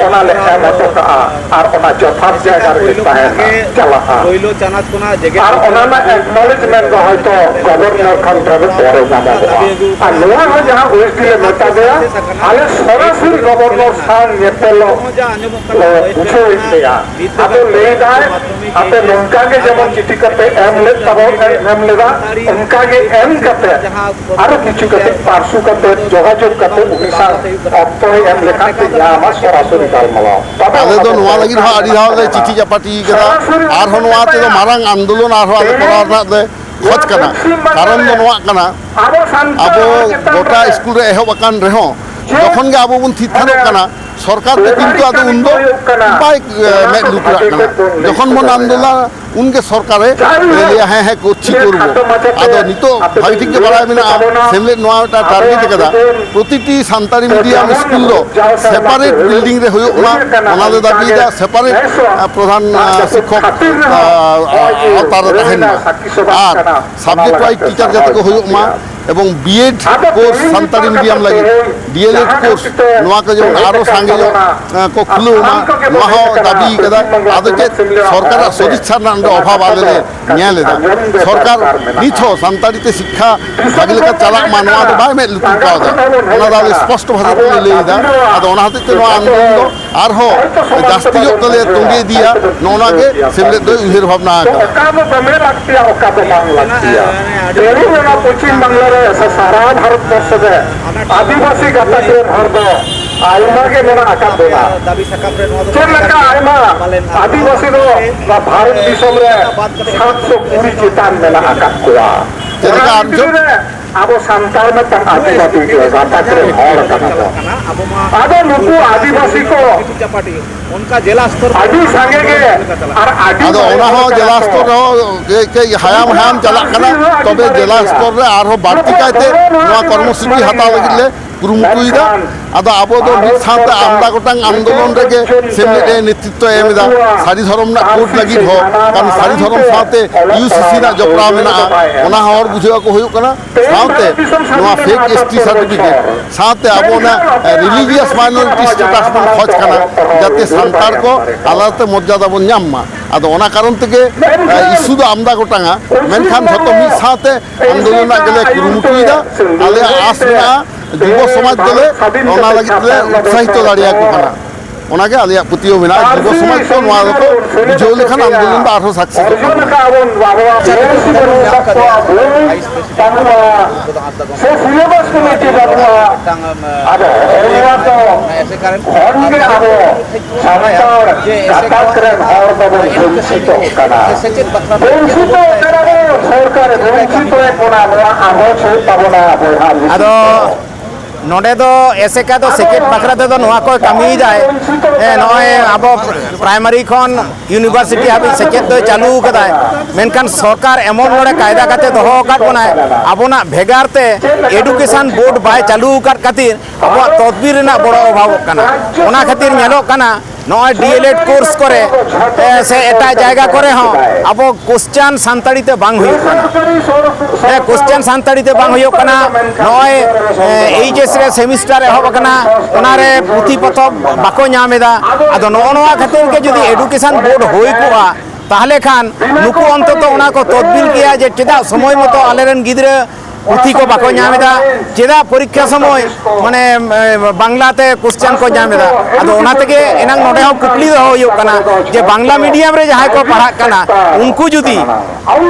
ᱚᱱᱟ ᱞᱮ ᱮᱢ ᱦᱚᱴᱚ ᱠᱟᱜᱼᱟ ᱟᱨ ᱚᱱᱟ ᱡᱚᱛᱷᱟᱛ ᱡᱟᱭᱜᱟ ᱨᱮᱜᱮ ᱛᱟᱦᱮᱱᱟ, ᱪᱟᱞᱟᱜᱼᱟ᱾ ᱯᱳᱭᱞᱳ ᱪᱟᱱᱟᱪ ᱠᱷᱚᱱᱟᱜ ᱡᱮᱜᱮᱛ ᱟᱨ ᱚᱱᱟ ᱨᱮᱱᱟᱜ ᱮᱠᱱᱚᱞᱮᱡᱽᱢᱮᱱᱴ ᱫᱚ ᱦᱚᱭᱛᱳ ᱜᱚᱵᱷᱚᱨᱱᱚᱨ ᱠᱷᱚᱱ ᱯᱚᱨᱮ ᱧᱟᱢᱚᱜᱚᱜᱼᱟ᱾ ᱟᱨ ᱱᱚᱣᱟ ᱦᱚᱸ ᱡᱟᱦᱟᱸ ᱳᱭᱮᱥᱴ ᱞᱮ ᱢᱮᱛᱟ ᱫᱮᱭᱟ, ᱟᱞᱮ ᱥᱚᱨᱟᱥᱚᱨᱤ ᱜᱚᱵᱷᱚᱨᱱᱚᱨ ᱥᱟᱶ ᱧᱮᱯᱮᱞᱚᱜ ᱵᱩᱡᱷᱟᱹᱣᱮᱫ ᱞᱮᱭᱟ᱾ ᱟᱫᱚ ᱞᱟᱹᱭ ᱫᱟᱭ, ᱟᱯᱮ ᱱᱚᱝᱠᱟ ᱜᱮ ᱡᱮᱢᱚᱱ ᱪᱤᱴᱷᱤ ᱠᱟᱛᱮ ᱮᱢ ᱞᱮᱫ ᱛᱟᱵᱚᱱ, ᱮᱢ ᱞᱮᱫᱟ, ᱚᱱᱠᱟ ᱜᱮ ᱮᱢ ᱠᱟᱛᱮ ᱟᱨᱚ ᱠᱤᱪᱷᱩ ᱠᱟᱛᱮ ᱯᱟᱨᱥᱩ ᱠᱟᱛᱮ ᱡᱳᱜᱟᱡᱳᱜᱽ ᱠᱟᱛᱮ ᱩᱱᱤ ᱥᱟᱶ ᱚᱠᱛᱚᱭ ᱮᱢ ᱞᱮᱠᱷᱟᱱ ᱯᱮ ᱧᱟᱢᱟ ᱥᱚᱨᱟᱥᱚᱨᱤ ᱜᱟᱞᱢᱟᱨᱟᱣ᱾ ᱟᱞᱮ ᱫᱚ ᱱᱚᱣᱟ ᱞᱟᱹᱜᱤᱫ ᱦᱚᱸ ᱟᱹᱰᱤ ᱫᱷᱟᱣ ᱞᱮ ᱪᱤᱴᱷᱤ ᱪᱟᱯᱟᱴᱤ ᱠᱟᱫᱟ᱾ ᱟᱨᱦᱚᱸ ᱱᱚᱣᱟ ᱛᱮᱫᱚ ᱢᱟᱨᱟᱝ ᱟᱱᱫᱳᱞᱚᱱ ᱟᱨᱦᱚᱸ ᱟᱞᱮ ᱠᱚᱨᱟᱣ ᱨᱮᱱᱟᱜ ᱞᱮ ᱠᱷᱚᱡᱽ ᱠᱟᱱᱟ᱾ ᱠᱟᱨᱚᱱ ᱫᱚ ᱱᱚᱣᱟ ᱠᱟᱱᱟ, ᱟᱵᱚ ᱜᱚᱴᱟ ᱥᱠᱩᱞ ᱨᱮ ᱮᱦᱚᱵ ᱟᱠᱟᱱ ᱨᱮᱦᱚᱸ, ᱡᱚᱠᱷᱚᱱ ᱜᱮ ᱟᱵᱚ ᱵᱚᱱ ᱛᱷᱤᱨ ᱛᱷᱟᱱᱚᱜ ᱠᱟᱱᱟ, ᱥᱚᱨᱠᱟᱨ ᱫᱚ ᱠᱤᱱᱛᱩ ᱟᱫᱚ ᱩᱱᱫᱚ ᱵᱟᱭ, ᱮ, ᱢᱮᱫ ᱞᱩᱛᱩᱨᱟᱜ ᱠᱟᱱᱟ᱾ ᱡᱚᱠᱷᱚᱱ ᱵᱚᱱ ᱟᱱᱫᱳᱞᱚᱱᱟ, ᱩᱱᱜᱮ ᱥᱚᱨᱠᱟᱨᱮ ᱞᱟᱹᱭᱟ, "ᱦᱮᱸ, ᱦᱮᱸ, ᱠᱚ ᱪᱮᱫ ᱠᱚ ᱨᱩᱣᱟᱹᱲᱟ?" ᱟᱫᱚ ᱱᱤᱛᱚᱜ ᱵᱷᱟᱜᱮ ᱴᱷᱤᱠ ᱜᱮ ᱵᱟᱲᱟᱭ ᱢᱮᱱᱟᱜᱼᱟ, ᱥᱮᱢᱞᱮᱫ ᱱᱚᱣᱟ ᱢᱤᱫᱴᱟᱝ ᱴᱟᱨᱜᱮᱴ ᱟᱠᱟᱫᱟ, ᱯᱨᱚᱛᱤᱴᱤ ᱥᱟᱱᱛᱟᱲᱤ ᱢᱤᱰᱤᱭᱟᱢ ᱥᱠᱩᱞ ᱫᱚ ᱥᱮᱯᱟᱨᱮᱴ ᱵᱤᱞᱰᱤᱝ ᱨᱮ ᱦᱩᱭᱩᱜ ᱢᱟ, ᱚᱱᱟ ᱞᱮ ᱫᱟᱹᱵᱤᱭᱮᱫᱟ᱾ ᱥᱮᱯᱟᱨᱮᱴ, ᱟ, ᱯᱨᱚᱫᱷᱟᱱ, ᱟ, ᱥᱤᱠᱠᱷᱚᱠ, ᱟ, ᱟ, ᱟᱣᱛᱟ ᱨᱮ ᱛᱟᱦᱮᱱ ᱢᱟ, ᱟᱨ ᱥᱟᱵᱡᱮᱠᱴ ᱣᱟᱭᱤᱡ ᱴᱤᱪᱟᱨ ᱡᱟᱛᱮ ᱠᱚ ᱦᱩᱭᱩᱜ ᱢᱟ, ᱮᱵᱚᱝ B Ed course Santali medium ᱞᱟᱹᱜᱤᱫ, ᱰᱤ ᱮᱞ ᱮᱰ ᱠᱳᱨᱥ, ᱱᱚᱣᱟ ᱠᱚ ᱡᱮᱢᱚᱱ ᱟᱨᱚ ᱥᱟᱸᱜᱮ ᱧᱚᱜ, ᱮᱸ, ᱠᱚ ᱠᱷᱩᱞᱟᱹᱣ ᱢᱟ, ᱱᱚᱣᱟ ᱦᱚᱸ ᱫᱟᱹᱵᱤ ᱠᱟᱫᱟ᱾ ᱟᱫᱚ ᱪᱮᱫ ᱥᱚᱨᱠᱟᱨᱟᱜ ᱥᱚᱫᱤᱪᱪᱷᱟ ᱨᱮᱱᱟᱜ ᱚᱸᱰᱮ ᱚᱵᱷᱟᱵᱽ ᱟᱞᱮ ᱞᱮ ᱧᱮᱞ ᱮᱫᱟ᱾ ᱥᱚᱨᱠᱟᱨ ᱱᱤᱛ ᱦᱚᱸ ᱥᱟᱱᱛᱟᱲᱤ ᱛᱮ ᱥᱤᱠᱠᱷᱟ ᱵᱷᱟᱜᱮ ᱞᱮᱠᱟ ᱪᱟᱞᱟᱜ ᱢᱟ, ᱱᱚᱣᱟ ᱫᱚ ᱵᱟᱭ ᱢᱮᱫ ᱞᱩᱛᱩᱨ ᱠᱟᱣᱫᱟ᱾ ᱚᱱᱟ ᱫᱚ ᱟᱞᱮ ᱥᱯᱚᱥᱴᱚ ᱵᱷᱟᱥᱟ ᱛᱮᱞᱮ ᱞᱟᱹᱭ ᱮᱫᱟ᱾ ᱟᱫᱚ ᱚᱱᱟ ᱦᱚᱛᱮᱡ ᱛᱮ ᱱᱚᱣᱟ ᱟᱱᱫᱳᱞᱚᱱ ᱫᱚ ᱟᱨᱦᱚᱸ ᱡᱟᱹᱥᱛᱤ ᱧᱚᱜ ᱛᱮᱞᱮ ᱛᱚᱸᱜᱮ ᱤᱫᱤᱭᱟ, ᱱᱚᱜᱼᱚ ᱱᱟ ᱜᱮ ᱥᱮᱢᱞᱮᱫ ᱫᱚᱭ ᱩᱭᱦᱟᱹᱨ ᱵᱷᱟᱵᱽᱱᱟ ᱟᱠᱟᱫᱟ᱾ ᱚᱠᱟ ᱫᱚ ᱫᱚᱢᱮ ᱞᱟᱹᱠᱛᱤᱭᱟ, ᱚᱠᱟ ᱫᱚ ᱵᱟᱝ ᱞᱟᱹᱠᱛᱤᱭᱟ᱾ ᱛᱮᱦᱮᱧ ᱚᱱᱟ ᱯᱚᱪᱷᱤᱢ ᱵᱟᱝᱞᱟ ᱨᱮ ᱥᱮ ᱥᱟᱨᱟ ᱵᱷᱟᱨᱚᱛ ᱵᱚᱨᱥᱚ ᱨᱮ ᱟᱹᱫᱤᱵᱟᱹᱥᱤ ᱜᱟᱛᱟᱠ ᱨᱮᱱ ᱦᱚᱲ ᱫᱚ ᱟᱭᱢᱟ ᱜᱮ ᱢᱮᱱᱟᱜ ᱟᱠᱟᱫ ᱵᱚᱱᱟ᱾ ᱪᱮᱫ ᱞᱮᱠᱟ ᱟᱭᱢᱟ ᱟᱹᱫᱤᱵᱟᱹᱥᱤ ᱫᱚ ᱱᱚᱣᱟ ᱵᱷᱟᱨᱚᱛ ᱫᱤᱥᱚᱢ ᱨᱮ ᱥᱟᱛᱥᱚ ᱠᱩᱲᱤ ᱪᱮᱛᱟᱱ ᱢᱮᱱᱟᱜ ᱟᱠᱟᱫ ᱠᱚᱣᱟ᱾ ᱪᱮᱫ ᱞᱮᱠᱟ ᱚᱱᱟ ᱟᱨ ᱵᱷᱤᱛᱨᱤ ᱨᱮ ᱟᱵᱚ ᱥᱟᱱᱛᱟᱲ ᱢᱤᱫᱴᱟᱝ ᱟᱹᱫᱤᱵᱟᱹᱥᱤ ᱜᱟᱛᱟᱠ ᱨᱮᱱ ᱦᱚᱲ ᱠᱟᱱᱟ ᱵᱚᱱ᱾ ᱟᱫᱚ ᱱᱩᱠᱩ ᱟᱹᱫᱤᱵᱟᱹᱥᱤ ᱠᱚ ᱚᱱᱠᱟ ᱡᱮᱞᱟ ᱥᱛᱚᱨ ᱟᱹᱰᱤ ᱥᱟᱸᱜᱮ ᱜᱮ ᱟᱨ ᱟᱹᱰᱤ ᱟᱫᱚ ᱚᱱᱟ ᱦᱚᱸ ᱡᱮᱞᱟ ᱥᱛᱚᱨ ᱨᱮᱦᱚᱸ ᱠᱟᱹᱡ ᱠᱟᱹᱡ ᱦᱟᱭᱟᱢ ᱦᱟᱭᱟᱢ ᱪᱟᱞᱟᱜ ᱠᱟᱱᱟ᱾ ᱛᱚᱵᱮ ᱡᱮᱞᱟ ᱥᱛᱚᱨ ᱨᱮ ᱟᱨᱦᱚᱸ ᱵᱟᱹᱲᱛᱤ ᱠᱟᱭᱛᱮ ᱱᱚᱣᱟ ᱠᱚᱨᱢᱚᱥᱩᱪᱤ ᱦᱟᱛᱟᱣ ᱞᱟᱹᱜᱤᱫ ᱞᱮ ᱠᱩᱨᱩᱢᱩᱴᱩᱭᱮᱫᱟ᱾ ᱟᱫᱚ ᱟᱵᱚ ᱫᱚ ᱢᱤᱫ ᱥᱟᱶᱛᱮ ᱟᱢᱫᱟ ᱜᱚᱴᱟᱝ ᱟᱱᱫᱳᱞᱚᱱ ᱨᱮᱜᱮ ᱥᱮᱢᱞᱮᱫ ᱮ ᱱᱮᱛᱨᱤᱛᱵ ᱮ ᱮᱢ ᱮᱫᱟ᱾ ᱥᱟᱹᱨᱤ ᱫᱷᱚᱨᱚᱢ ᱨᱮᱱᱟᱜ ᱠᱳᱰ ᱞᱟᱹᱜᱤᱫ ᱦᱚᱸ, ᱠᱟᱨᱚᱱ ᱥᱟᱹᱨᱤ ᱫᱷᱚᱨᱚᱢ ᱥᱟᱶᱛᱮ ᱤᱭᱩ ᱥᱤ ᱥᱤ ᱨᱮᱱᱟᱜ ᱡᱚᱯᱲᱟᱣ ᱢᱮᱱᱟᱜᱼᱟ, ᱚᱱᱟ ᱦᱚᱸ ᱦᱚᱲ ᱵᱩᱡᱷᱟᱹᱣ ᱟᱠᱚ ᱦᱩᱭᱩᱜ ᱠᱟᱱᱟ᱾ ᱥᱟᱶᱛᱮ ᱱᱚᱣᱟ ᱯᱷᱮᱠ ᱮᱥ ᱴᱤ ᱥᱟᱨᱴᱤᱯᱷᱤᱠᱮᱴ ᱥᱟᱶᱛᱮ ᱟᱵᱚ ᱚᱱᱟ ᱨᱤᱞᱤᱡᱤᱭᱟᱥ ᱢᱟᱭᱱᱚᱨᱤᱴᱤ ᱥᱴᱮᱴᱟᱥ ᱵᱚᱱ ᱠᱷᱚᱡᱽ ᱠᱟᱱᱟ, ᱡᱟᱛᱮ ᱥᱟᱱᱛᱟᱲ ᱠᱚ ᱟᱞᱟᱫᱟᱛᱮ ᱢᱚᱨᱡᱟᱫᱟ ᱵᱚᱱ ᱧᱟᱢ ᱢᱟ᱾ ᱟᱫᱚ ᱚᱱᱟ ᱠᱟᱨᱚᱱ ᱛᱮᱜᱮ ᱤᱥᱩ ᱫᱚ ᱟᱢᱫᱟ ᱜᱚᱴᱟᱝᱟ, ᱢᱮᱱᱠᱷᱟᱱ ᱡᱷᱚᱛᱚ ᱢᱤᱫ ᱥᱟᱶᱛᱮ ᱟᱱᱫᱳᱞᱚᱱ ᱨᱮᱱᱟᱜ ᱜᱮᱞᱮ ᱠᱩᱨᱩᱢᱩᱴᱩᱭᱮᱫᱟ᱾ ᱟᱞᱮᱭᱟᱜ ᱟᱥ ᱢᱮᱱᱟᱜᱼᱟ, ᱡᱩᱵᱚ ᱥᱚᱢᱟᱡᱽ ᱫᱚᱞᱮ ᱚᱱᱟ ᱞᱟᱹᱜᱤᱫ ᱞᱮ ᱩᱛᱥᱟᱦᱤᱛᱚ ᱫᱟᱲᱮᱭᱟᱠᱚ ᱠᱟᱱᱟ᱾ ᱚᱱᱟᱜᱮ ᱟᱞᱮᱭᱟᱜ ᱯᱟᱹᱛᱭᱟᱹᱣ ᱢᱮᱱᱟᱜᱼᱟ᱾ ᱡᱩᱵᱚ ᱥᱚᱢᱟᱡᱽ ᱠᱚ ᱱᱚᱣᱟ ᱫᱚᱠᱚ ᱵᱩᱡᱷᱟᱹᱣ ᱞᱮᱠᱷᱟᱱ ᱟᱱᱫᱳᱞᱚᱱ ᱫᱚ ᱟᱨᱦᱚᱸ ᱥᱟᱠᱥᱮᱥᱚᱜ ᱛᱟᱵᱚᱱᱟ᱾ ᱥᱮ ᱥᱤᱞᱮᱵᱟᱥ ᱠᱚᱢᱤᱴᱤ ᱵᱟᱹᱱᱩᱜᱼᱟ᱾ ᱟᱫᱚ ᱱᱚᱣᱟ ᱫᱚ ᱠᱷᱚᱱ ᱜᱮ ᱟᱵᱚ ᱥᱟᱱᱛᱟᱲ ᱜᱟᱛᱟᱠ ᱨᱮᱱ ᱦᱚᱲ ᱫᱚᱵᱚᱱ ᱵᱚᱧᱪᱤᱛᱚᱜ ᱠᱟᱱᱟ᱾ ᱵᱚᱧᱪᱤᱛᱚᱜ ᱠᱟᱱᱟ ᱵᱚᱱ, ᱥᱚᱨᱠᱟᱨ ᱵᱚᱧᱪᱤᱛᱚᱭᱮᱫ ᱵᱚᱱᱟ, ᱱᱚᱣᱟ ᱟᱸᱜᱚᱪ ᱦᱩᱭᱩᱜ ᱛᱟᱵᱚᱱᱟ ᱵᱚᱭᱦᱟ ᱢᱤᱥᱤᱨ ᱟᱫᱚ ᱠᱚ᱾ ᱱᱚᱰᱮ ᱫᱚ ᱮᱥᱮᱠᱟ ᱫᱚ ᱥᱮᱪᱮᱫ ᱵᱟᱠᱷᱨᱟ ᱛᱮᱫᱚ ᱱᱚᱣᱟ ᱠᱚᱭ ᱠᱟᱹᱢᱤᱭᱮᱫᱟᱭ᱾ ᱦᱮᱸ, ᱱᱚᱜᱼᱚᱭ ᱟᱵᱚ ᱯᱨᱟᱭᱢᱟᱨᱤ ᱠᱷᱚᱱ ᱤᱭᱩᱱᱤᱵᱷᱟᱨᱥᱤᱴᱤ ᱦᱟᱹᱵᱤᱡ ᱥᱮᱪᱮᱫ ᱫᱚᱭ ᱪᱟᱹᱞᱩ ᱟᱠᱟᱫᱟᱭ, ᱢᱮᱱᱠᱷᱟᱱ ᱥᱚᱨᱠᱟᱨ ᱮᱢᱚᱱ ᱱᱚᱰᱮ ᱠᱟᱭᱫᱟ ᱠᱟᱛᱮ ᱫᱚᱦᱚ ᱟᱠᱟᱫ ᱵᱚᱱᱟᱭ, ᱟᱵᱚᱱᱟᱜ ᱵᱷᱮᱜᱟᱨ ᱛᱮ ᱮᱰᱩᱠᱮᱥᱚᱱ ᱵᱳᱨᱰ ᱵᱟᱭ ᱪᱟᱹᱞᱩ ᱟᱠᱟᱫ ᱠᱷᱟᱹᱛᱤᱨ ᱟᱵᱚᱣᱟᱜ ᱛᱚᱫᱵᱤᱨ ᱨᱮᱱᱟᱜ ᱵᱚᱲᱚ ᱚᱵᱷᱟᱵᱚᱜ ᱠᱟᱱᱟ᱾ ᱚᱱᱟ ᱠᱷᱟᱹᱛᱤᱨ ᱧᱮᱞᱚᱜ ᱠᱟᱱᱟ ᱱᱚᱜᱼᱚᱭ ᱰᱤ ᱮᱞ ᱮᱰ ᱠᱳᱨᱥ ᱠᱚᱨᱮ, ᱮ, ᱥᱮ ᱮᱴᱟᱜ ᱡᱟᱭᱜᱟ ᱠᱚᱨᱮ ᱦᱚᱸ ᱟᱵᱚ ᱠᱚᱥᱪᱟᱱ ᱥᱟᱱᱛᱟᱲᱤ ᱛᱮ ᱵᱟᱝ ᱦᱩᱭᱩᱜ ᱠᱟᱱᱟ᱾ ᱦᱮᱸ, ᱠᱚᱥᱪᱟᱱ ᱥᱟᱱᱛᱟᱲᱤ ᱛᱮ ᱵᱟᱝ ᱦᱩᱭᱩᱜ ᱠᱟᱱᱟ᱾ ᱱᱚᱜᱼᱚᱭ, ᱮ, ᱮᱭᱤᱪ ᱮᱥ ᱨᱮ ᱥᱮᱢᱤᱥᱴᱟᱨ ᱮᱦᱚᱵ ᱟᱠᱟᱱᱟ, ᱚᱱᱟᱨᱮ ᱯᱩᱛᱷᱤ ᱯᱚᱛᱚᱵ ᱵᱟᱠᱚ ᱧᱟᱢ ᱮᱫᱟ᱾ ᱟᱫᱚ ᱱᱚᱜᱼᱚ ᱱᱚᱣᱟ ᱠᱷᱟᱹᱛᱤᱨ ᱜᱮ ᱡᱩᱫᱤ ᱮᱰᱩᱠᱮᱥᱚᱱ ᱵᱳᱨᱰ ᱦᱩᱭ ᱠᱚᱜᱼᱟ, ᱛᱟᱦᱚᱞᱮ ᱠᱷᱟᱱ ᱱᱩᱠᱩ ᱚᱱᱛᱚᱛᱚ ᱚᱱᱟ ᱠᱚ ᱛᱚᱫᱵᱤᱞ ᱠᱮᱭᱟ ᱡᱮ ᱪᱮᱫᱟᱜ ᱥᱚᱢᱚᱭ ᱢᱚᱛᱚ ᱟᱞᱮᱨᱮᱱ ᱜᱤᱫᱽᱨᱟᱹ ᱯᱩᱛᱷᱤ ᱠᱚ ᱵᱟᱠᱚ ᱧᱟᱢ ᱮᱫᱟ, ᱪᱮᱫᱟᱜ ᱯᱚᱨᱤᱠᱠᱷᱟ ᱥᱚᱢᱚᱭ, ᱢᱟᱱᱮ, ᱮ, ᱵᱟᱝᱞᱟᱛᱮ ᱠᱚᱥᱪᱟᱱ ᱠᱚ ᱧᱟᱢ ᱮᱫᱟ᱾ ᱟᱫᱚ ᱚᱱᱟ ᱛᱮᱜᱮ ᱮᱱᱟᱝ ᱱᱚᱰᱮ ᱦᱚᱸ ᱠᱩᱠᱞᱤ ᱫᱚᱦᱚ ᱦᱩᱭᱩᱜ ᱠᱟᱱᱟ ᱡᱮ ᱵᱟᱝᱞᱟ ᱢᱤᱰᱤᱭᱟᱢ ᱨᱮ ᱡᱟᱦᱟᱸᱭ ᱠᱚ ᱯᱟᱲᱦᱟᱜ ᱠᱟᱱᱟ, ᱩᱱᱠᱩ ᱡᱩᱫᱤ,